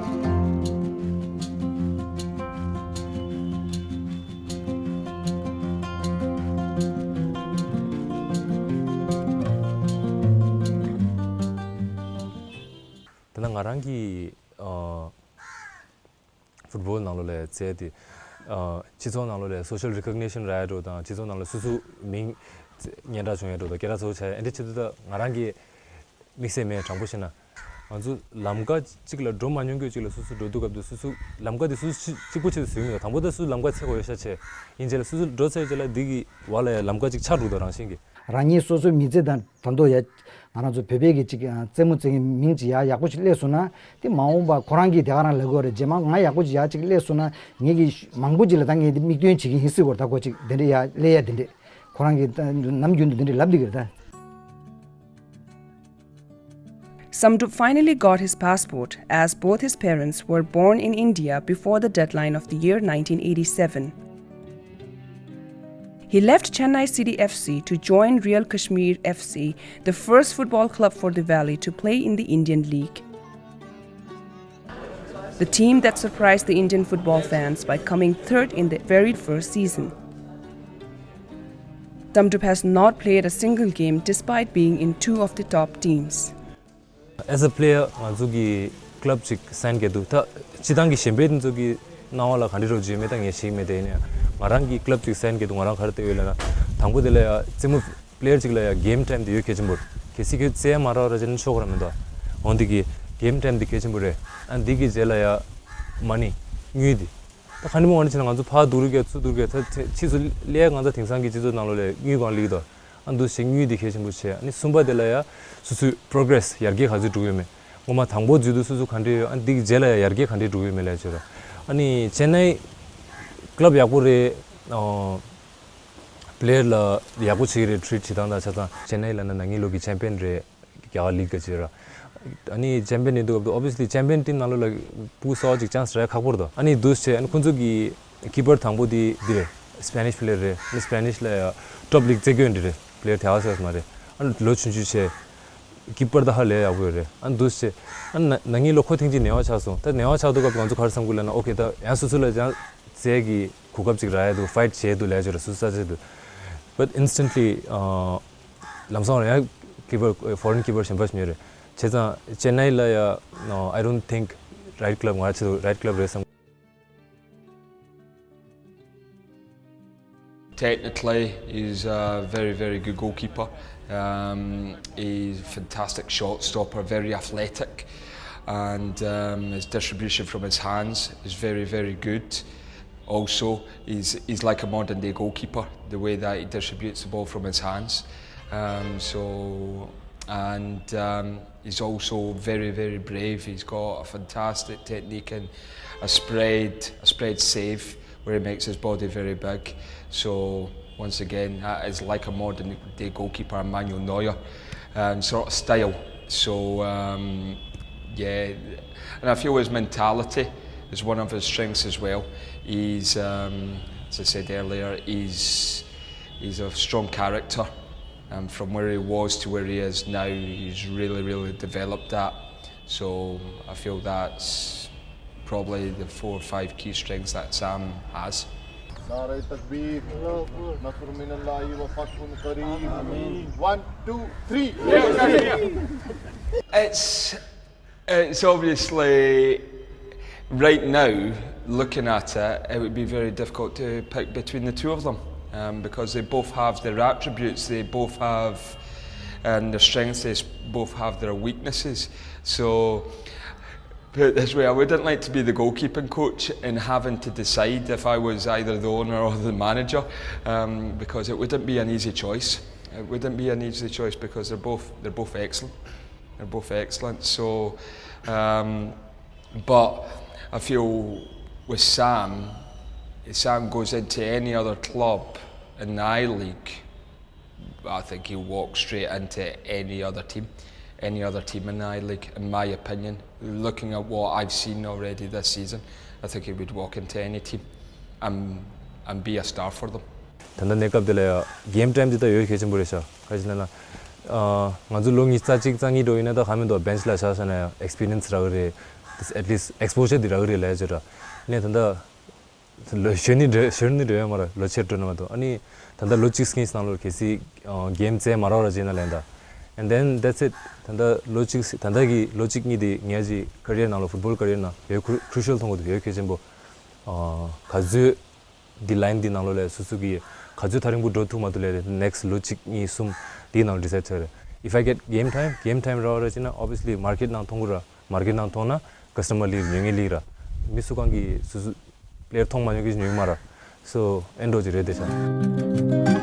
དེ་ན་ང་རང་གི་ཨ། ཕུཊ་བོལ་ནང་ལོགས་ལ་རྩེད་དེ། ཨ། སྤྱི་ཚོགས་ནང་ལོགས་ལ་སོ་ཤལ་རི་ཀོག་ནི་ཤན་རག་ཡ་འགྲོ་དང་སྤྱི་ཚོགས་ནང་ལ་སོ་སོ་མིང་སྙན་གྲགས་བྱུང་ཡ་འགྲོ་དང་སྐད་གྲགས་ཚོ་ཆགས་ཡ་ཨེ་འདྲ་ཆེད་དུ་ད་ང་རང་གི་དམིགས་བསལ་མེད་དྲང་པོ་བཤད་ན། ང་ཚོ་ལམ་ཀ་གཅིག་ལ་འགྲོ་མ་མྱོང་མཁན་གཅིག་ལ་སོ་སོ་འགྲོ་དུས་སྐབས་དུ་སོ་སོ་ལམ་ཀ་དེ་སོ་སོ་གཅིག་པུ་ཆེད་དུ་བཟོས་མི་འདུག་དང་པོ་ད་སོ་སོ་ལམ་ཀ་འཚོལ་དགོས་ཡོད་ཤ་ཆེ་ཡིན་རྗེས་ལ་སོ་སོ་འགྲོ་ཚར་རྗེས་ལ་འདི་གི་བར་ལ་ཡ་ལམ་ཀ་གཅིག་ཆགས་འགྲོ་དང་རང་བཞིན་གྱི། རང་ཉིད་སོ་སོའི་མི་ཚེ་དང་ད་དུང་ཡ་ང་རང་ཚོ་བོད་པའི་གི་ཅིག་རྩེད་མོ་རྩེ་མཁན་མིང་ཅིག་ཡ་ཡག་པོ་ཞིག་སླེབས་སོང་ན་དེ་མ་འོངས་པ་ཁོ་རང་གིས་དེ་ག་རང་ལབ་དགོས་རེད། རྗེས་མ་ང་ཡག་པོ་ཅིག་ཡ་ཅིག་སླེབས་སོང་ན་ངེད་ཀྱི་མང་པོ་ཅིག་ལ་ད་ངས་དེ་མིག་སྟོན་བྱེད་ཀྱི་ཡིན་སྲིད་གོ་ད་ཁོ་ཅིག་དེ་འདྲ་ཡ་སླེབས་ཡ་དེ་འདྲ་ཁོ་རང་གིས་ད་ནམ་རྒྱུན་དུ་དེ་འདྲ་ལབ་བསྡད་ཀྱི་རེད་ད། Samdrup finally got his passport, as both his parents were born in India before the deadline of the year nineteen eighty-seven. He left Chennai City F C to join Real Kashmir F C, the first football club for the valley to play in the Indian League. The team that surprised the Indian football fans by coming third in the very first season. Samdrup has not played a single game despite being in two of the top teams. As a player ང་ཚོ་གི་club ཅིག་sign་བྱེད་དུས་ད་སྤྱི་བཏང་གི་གཞན་པའི་ཚོ་གི་སྣང་བ་ལ་ག་འདྲ་རོ་བརྗོད་མེད་ད་ངས་ཤེས་མེད་དེ་ཡིན་ཡང་ང་རང་གི་club་ཅིག་sign་བྱེད་དུས་ང་རང་ག་རེ་བལྟས་ཡོད་ལབ་ན་དང་པོ་དེ་ལ་ཡ་རྩེད་མོ་player་ཅིག་ལ་ཡ་game time་དེ་ཡོད་གལ་ཆེན་པོ་རེད། གལ་སྲིད་ཁྱོད་རྩེ་ཡ་མ་རག་ར་ཅན་ཤོག་ར་མི་འདུག་འོན་ཏེ་གི་game time་དེ་གལ་ཆེན་པོ་རེད། ཨ་འདི་གི་རྗེས་ལ་ཡ་money་དངུལ་དེ། ད་ག་ནི་མོ་འོ་ན་བྱས་ན་ང་ཚོ་ཕར་སྡུག་རུ་གས་ཚུར་སྡུག་རུ་གས་ད་ཕྱིས་སུ་ལས་ང་ཚོ་དེང་སང་གི་སྤྱི་ཚོགས་ནང་ལོགས་ལས་དངུལ་གང་ལེགས་དོ། ཨ་འདུ་ཞིག་དངུལ་འདི་གལ་ཆེན་པོ་ཆེ། ཨ་ནི་གསུམ་པ་དེ་ལ་ཡ་སོ་སོའི་progress་ཡར་རྒྱས་ག་ཚོད་འགྲོ་གི་ཡོད་མེད། ངོ་མ་དང་པོ་འཛུལ་དུས་སོ་སོ་ག་འདྲས་ཡོད། ཨ་འདི་གི་རྗེས་ལ་ཡ་ཡར་རྒྱས་ག་འདྲས་འགྲོ་གི་ཡོད་མེད་ལས་བྱོས་ར། ཨ་ནི་ཅེན་ནའི་club་ཡག་པོ་རེད། ཨོ་player་ལ་ཡག་པོ་བྱེད་ཀྱི་རེད། treat་བྱེད་སྟངས་དང་ཆ་ཚང་ཅེན་ནའི་ལ་ན་ན་ངའི་ལོ་གི་champion་རེད། རྒྱ་གར་league་ག་ཅིག་ར། ཨ་ནི་champion་ཡིན་དུས་སྐབས་དུ་obviously champion team་ནང་ལོགས་ལ་ཕྲུ་གུ་གསར་པ་ཅིག་chance་རག་ཁག་པོ་རེད་དོ། ཨ་ནི་འདུག་བྱས་ཨ་ནི་ཁོང་ཚོ་གི་keeper་དང་པོ་དེ་འདི་རེད། Spanish player་རེད། ཨ་ནི་Spanish་ལ་ཡ་top league་རྩེ་གི་ཡོད་འདི་རེད། player་དེ་ཧ་སོས་མ་རེད། ཨ་ནི་ལོ་ཆུང་ཆུང་བྱས་keeper་ད་ཧ་ལས་ཡག་པོ་ཡོད་རེད། ཨ་ནི་འདུག་བྱས་ཨ་ནི་ན་ན་ངའི་ལོ་ཁོ་ཐེངས་གཅིག་ནེ་བ་ཆགས་སོང་། ད་ནེ་བ་ཆགས་དུས་སྐབས་ང་ཚོ་ག་རེ་བསམ་གི་ལབ་ན་okay་ད་ཡང་སོ་སོ་ལ་ཡང་རྩེ་གི་གོ་སྐབས་ཅིག་རག་ཡ་འདུག fight་བྱས་འདུག་ལས་བྱོས་ར་སོ་སོ་ས་ཆ་འདུག but instantly་ཨ། ལམ་སང་ཡང་keeper foreign keeper་གཞན་པ་ཞིག་ཉོས་རེད། བྱས་ཙང་ཅེན་ནའི་ལ་ཡ་I don't think right club ང་ཚོ་right club་རེད་བསམ། Technically, he's a very, very good goalkeeper. Um, he's a fantastic shot stopper, very athletic, and um, his distribution from his hands is very, very good. Also, he's, he's like a modern day goalkeeper, the way that he distributes the ball from his hands. Um, so, and um, he's also very, very brave. He's got a fantastic technique and a spread, a spread save where he makes his body very big. So, once again, that is like a modern day goalkeeper, Manuel Neuer, um, sort of style. So, um, yeah, and I feel his mentality is one of his strengths as well. He's, um, as I said earlier, he's he's a strong character. Um, from where he was to where he is now, he's really, really developed that. So I feel that's probably the four or five key strengths that Sam has. نعرہ تکبیر، نصر من اللہ و فتح قریب. One, two, three. It's It's obviously, right now, looking at it, it would be very difficult to pick between the two of them, um, because they both have their attributes, they both have, and their strengths, they s- both have their weaknesses. So, put it this way, I wouldn't like to be the goalkeeping coach and having to decide if I was either the owner or the manager, um, because it wouldn't be an easy choice. It wouldn't be an easy choice because they're both, they're both excellent. They're both excellent. So, um, but I feel with Sam, if Sam goes into any other club in the I League, I think he'll walk straight into any other team, any other team in the I League, in my opinion. Looking at what I've seen already this season, I think he would walk into any team. I'm and be a star for them. ད་ལྟ་གནས་སྐབས་དེ་ལ་ཡང་གེམ་ཊའིམ་དེ་ད་ཡོད་གལ་ཆེན་པོ་རེད་ཤག་ག་ཅི་ན་ན། ང་ཚོ་ལོ་ཉི་ཤུ་རྩ་གཅིག་རྩ་གཉིས་འགྲོ་ཡིན་ན་ད་ག་མེད་དོ་བེན་ཆི་ལ་བཞག་བཞག་ན་ཡང་ཨེག་སི་པི་རི་ཡན་སི་རག་གི་རེད། at least exposure དེ་རག་གི་རེད་ལབ་ཡ་ཅིག་ར། ནས་ད་ལྟ་ལོ་གཞོན་ནི་འདྲ་གཞོན་ནི་འདྲ་ཡོད་མ་རེད། ལོ་ཆེར་འགྲོ་ན་མ་གཏོགས། ཨ་ནི་ད་ལྟ་ལོ་གཅིག་གཉིས་ནང་ལོགས་གལ་སྲིད་གེམ་རྩེད་མ་རག་ར་བྱས་ན་ལན་ད། And then that's it. ད་ལྟ་ལོ་གཅིག་ད་ལྟ་གི་ལོ་གཅིག་གཉིས་དེ་ངའི་ཀེ་རི་ཡར་ནང་ལོགས་ཕུཊ་བོལ་ཀེ་རི་ཡར་ནང་ཡོད་ཁུ་རུ་ཤལ་མཐོང་གི་འདུག་ཡོད་གལ་ཆེན་པོ། ག་ཚོད་འདི་ལའིན་འདི་ནང་ལོགས་ལས་སོ་སོ་གི་ག་ཚོད་ཐག་རིང་པོ་འགྲོ་ཐུབ་མ་ཐུབ་ལས་ནེག་སི་ལོ་གཅིག་གཉིས་གསུམ་འདིའི་ནང་ཌི་སའིཌ་བྱས་རེད། If I get game time, game time རག་ར་བྱས་ན་obviously མར་ཀེཊ་ནང་མཐོང་གི་ར། མར་ཀེཊ་ནང་མཐོང་ན་ཀ་སི་ཊ་མར་ལི་ཉོ་མཁན་ལི་ར། མི་སུ་གང་གི་སུ་སུ་པི་ལེ་ཡར་མཐོང་མ་མྱོང་གི་ཉོ་གི་མ་ར། So ཨེ་འདྲ་ཅིག་རེད་དེ་ཤག